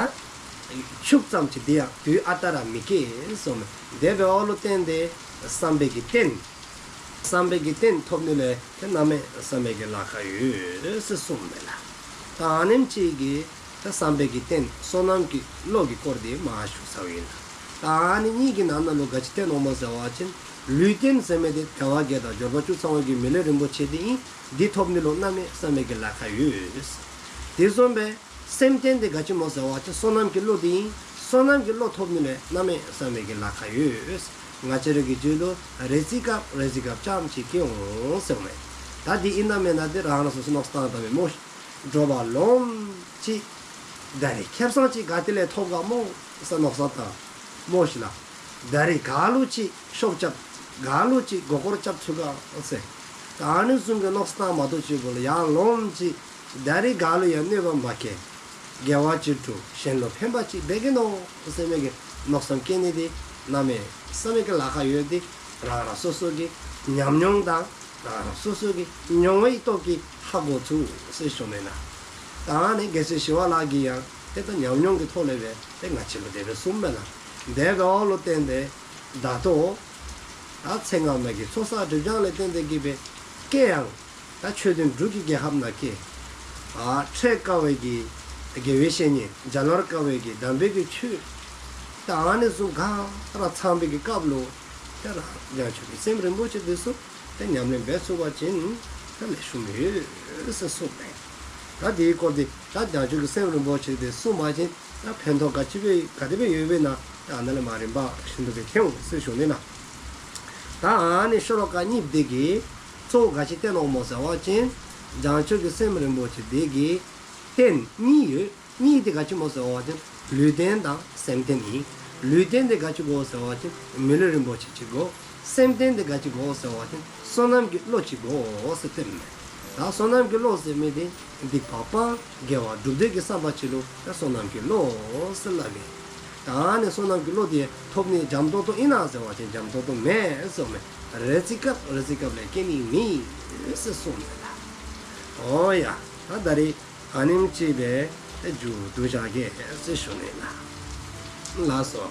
ཤུགས་ཙམ་ཅིག་འདི་ཡང་དུས་ཨ་རྟག་ར་མི་སྐྱེ་ཟེརཝ་མས། དེ་འབདཝ་ལུ་བརྟེན་ཏེ་བསམ་པའི་གི་རྟེན། བསམ་པའི་གི་རྟེན་ཐོབ་ནི་ལུ་ཏེ་གནམ་མེད་ས་མེད་ཀྱི་ལ་ཁག་ཡོད་ཟེར་གསུངསམ་མས་ལགས། ད་ཨ་ནེམ་ཅིག་གིས་ཏེ་བསམ་པའི་གི་རྟེན་བསོད་ནམས་ཀྱི་བློ་གི་སྐོར་འདི་མར་ཞུ་ཚརཝ་ཨིན་ལགས། ད་ཨ་ནི་གཉིས་ཀྱི་ནང་ན་ལུ་ག་ཅི་བརྟེན་འོང་སྨོ་ཟེར་བ་ཅིན་ལུས་རྟེན་ཟེར་མི་འདི་དལ་བ་བརྒྱད་དང་འབྱོར་པ་བཅུ་ཚང་བའི་གི་མི་ལུས་རིན་པོ་ཆེ་འདི་ཨིན། འདི་ཐོབ་ནི་ལུ་གནམ་མེད་ས་མེད་ཀྱི་ལ་ཁག་ཡོད། དེ་བཟུམ་སྦེ་སེམས་རྟེན་འདི་ག་ཅི་སྨོ་ཟེར་བ་ཅིན་བསོད་ནམས་ཀྱི་བློ་འདི་ཨིན། བསོད་ནམས་ཀྱི་བློ་ཐོབ་ནི་ལུ་གནམ་མེད་ས་མེད་ཀྱི་ལ་ཁག་ཡོད། ང་བཅས་རའི་གི་རྒྱུད་ལུ་རེ་ཅིག་སྐབས་རེ་ཅིག་སྐབས་ཙམ་ཅིག་སྐྱེ་འོང་ཟེརཝ་མས། ད་འདི་ཨིན་ན་མེན་ན་འདི་རང་རང་སོ་སོ་མནོ་བསམ་བཏང་ད་མི་སྨོ་ཤིག། དྲོ་པ་ལོངམ་ཅིག་ད་རིས་ཁེ་སང་ཅིག་ག་ཏེ་ལས་ཐོབ་ག་སྨོ་ཟེར་མནོ་བསམ་བཏང་སྨོ་ཤིག་ལགས། ད་རིས་ག་ལུ་ཅིག་ཤོབ་རྐྱབ། ག་ལུ་ཅིག་མགུ་སྐོར་རྐྱབ་ཚུགས་ག་ཟེར། ད་ཨ་ནི་བཟུམ་གྱི་མནོ་བསམ་བཏང་མ་གཏོགས་ཅིག་པོ་ལུ་ཡར་ལོངམ་ཅིག་ད་རིས་ག་ལུ་ཡང་གནོདཔ་མ་བཀལ། དགེ་བ་ཅིག་སྒྲུབ། གཞན་ལུ་ཕན་པ་ཅིག་འབད་གེ་ནོ་ཟེར་མི་གི་མནོ་བསམ་སྐྱེ་ནི་འདི་གནམ་མེད་ས་མེད་ཀྱི་ལ་ཁག་ཡོད། འདི་རང་རང་སོ་སོ་གི་ཉམས་མྱོང་དང་རང་རང་སོ་སོ་གི་མྱོང་བའི་སྟོབས་ཀྱིས་ཧ་གོ་ཚུགས་ཟེར་ཞུ་ནི་ལགས། ད་ཨ་ནི་རྒྱལ་སྲས་ཞི་བ་ལྷ་གིས་ཡང་ཏེ་ད་ཉམས་མྱོང་གི་ཐོག་ལས་སྦེ་ཏེ་ང་བཅས་ལུ་དེ་སྦེ་གསུངསམ་མས་ལགས། དེ་འབདཝ་ལུ་བརྟེན་ཏེ་ད་ལྟོ་ད་ཚེ་སྔ་མའི་གི་ཚོགས་བསགས་སྒྲིབ་སྦྱང་ལས་བརྟེན་ཏེ་གིས་སྦེ་སྐྱེ་ཡང་ད་ཆོས་ལྡན་འབྲུག་གི་རྒྱལ་ཁབ་ནང་སྐྱེ། ཨ་འཕྲད་དཀའ་བའི་གི་དགེ་བའི་བཤེས་གཉེན། མཇལ་བར་དཀའ་བའི་གི་དམ་པའི་གི་ཆོས། ད་ཨ་ནི་བཟུམ་ག་ར་ཚང་བའི་གི་སྐབས་ལུ་ཏེ་རང་བྱང་ཆུབ་ཀྱི་སེམས་རིན་པོ་ཆེ་འདི་ཚུ་ཏེ་ཉམས་ལེན་འབད་ཚུགས་པ་ཅིན་ད་ལེགས་ཤོམ་ཡོད་ཟེར་གསུངསམ་མས། ད་དེའི་སྐོར་འདི་ད་བྱང་ཆུབ་ཀྱི་སེམས་རིན་པོ་ཆེ་འདི་གསུངས་པ་ཅིན་ད་ཕན་ཐོགས་ག་ཅི་སྦེ་ག་དེ་སྦེ་ཡོདཔ་ཨིན་ན་ད་ཨ་ནཱ་ལས་མར་རིམ་པ་བཞིན་དུ་སྦེ་ཐོན་འོང་ཟེར་ཞུ་ནི་ལགས། ད་ཨ་ནི་ཤོ་ལོ་ཀ་གཉིས་འདི་གིས་གཙོ་བོ་ག་ཅི་བསྟན་འོང་སྨོ་ཟེར་བ་ཅིན་བྱང་ཆུབ་ཀྱི་སེམས་རིན་པོ་ཆེ་འདི་གི་རྟེན་གཉིས་ཡོད། གཉིས་འདི་ག་ཅི་སྨོ་ཟེར་བ་ཅིན་ལུས་རྟེན་དང་སེམས་རྟེན་ཨིན། ལུས་རྟེན་འདི་ག་ཅི་དགོ་ཟེར་བ་ཅིན་མི་ལུས་རིན་པོ་ཆེ་ཅིག་དགོ། སེམས་རྟེན་འདི་ག་ཅི་དགོ་ཟེར་བ་ཅིན་བསོད་ནམས་ཀྱི་བློ་ཅིག་དགོ་ཟེར་བསྟནམ་མས། ད་བསོད་ནམས་ཀྱི་བློ་ཟེར་མི་འདི་སྡིག་པ་སྤང་དགེ་བ་སྒྲུབ་འདོད་ཀྱི་བསམ་པ་ཅིག་ལུ་ད་བསོད་ནམས་ཀྱི་བློ་ཟེར་སླབ་ཨིན། ད་ཨ་ནི་བསོད་ནམས་ཀྱི་བློ་འདི་ཐོབ་ནི་འཇམ་ཏོང་ཏོ་ཨིན་ན་ཟེར་བ་ཅིན་འཇམ་ཏོང་ཏོ་མེན་ཟེརཝ་མས། རེ་ཅིག་སྐབས་རེ་ཅིག་སྐབས་ལས་སྐྱེ་ནི་མེད་ཟེར་གསུངསམ་མས་ལགས། འོ་ཡ། ད་ད་རིས་ཨ་ནེམ་ཅིག་སྦེ་ཏེ་མཇུག་བསྡུ་བཞག་གེ་ཟེར་ཞུ་ནི་ལགས། ལགས་སོ།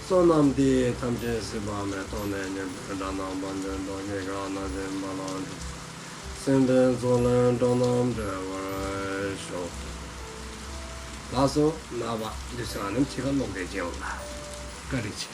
བསོད་ནམས་འདི་ཡིས་ཐམས་ཅད་གཟིགས་པ་མེད། ཐོབ་ནས་ཉེས་པའི་དགྲ་རྣམས་ཕམ་བྱས་ནས། སྐྱེ་རྒ་ན་འཆིའི་རྦ་རླབས་འཁྲུགས་པ་ཡི། སྲིད་པའི་མཚོ་ལས་འགྲོ་རྣམས་སྒྲོལ་བར་ཤོག། ལགས་སོ། ནངས་པ་དུས་ཚོད་ཨ་ནེམ་ཅིག་ཁར་ལོག་སྟེ་མཇལ་འོང་ལགས། བཀའ་དྲིན་ཆེ།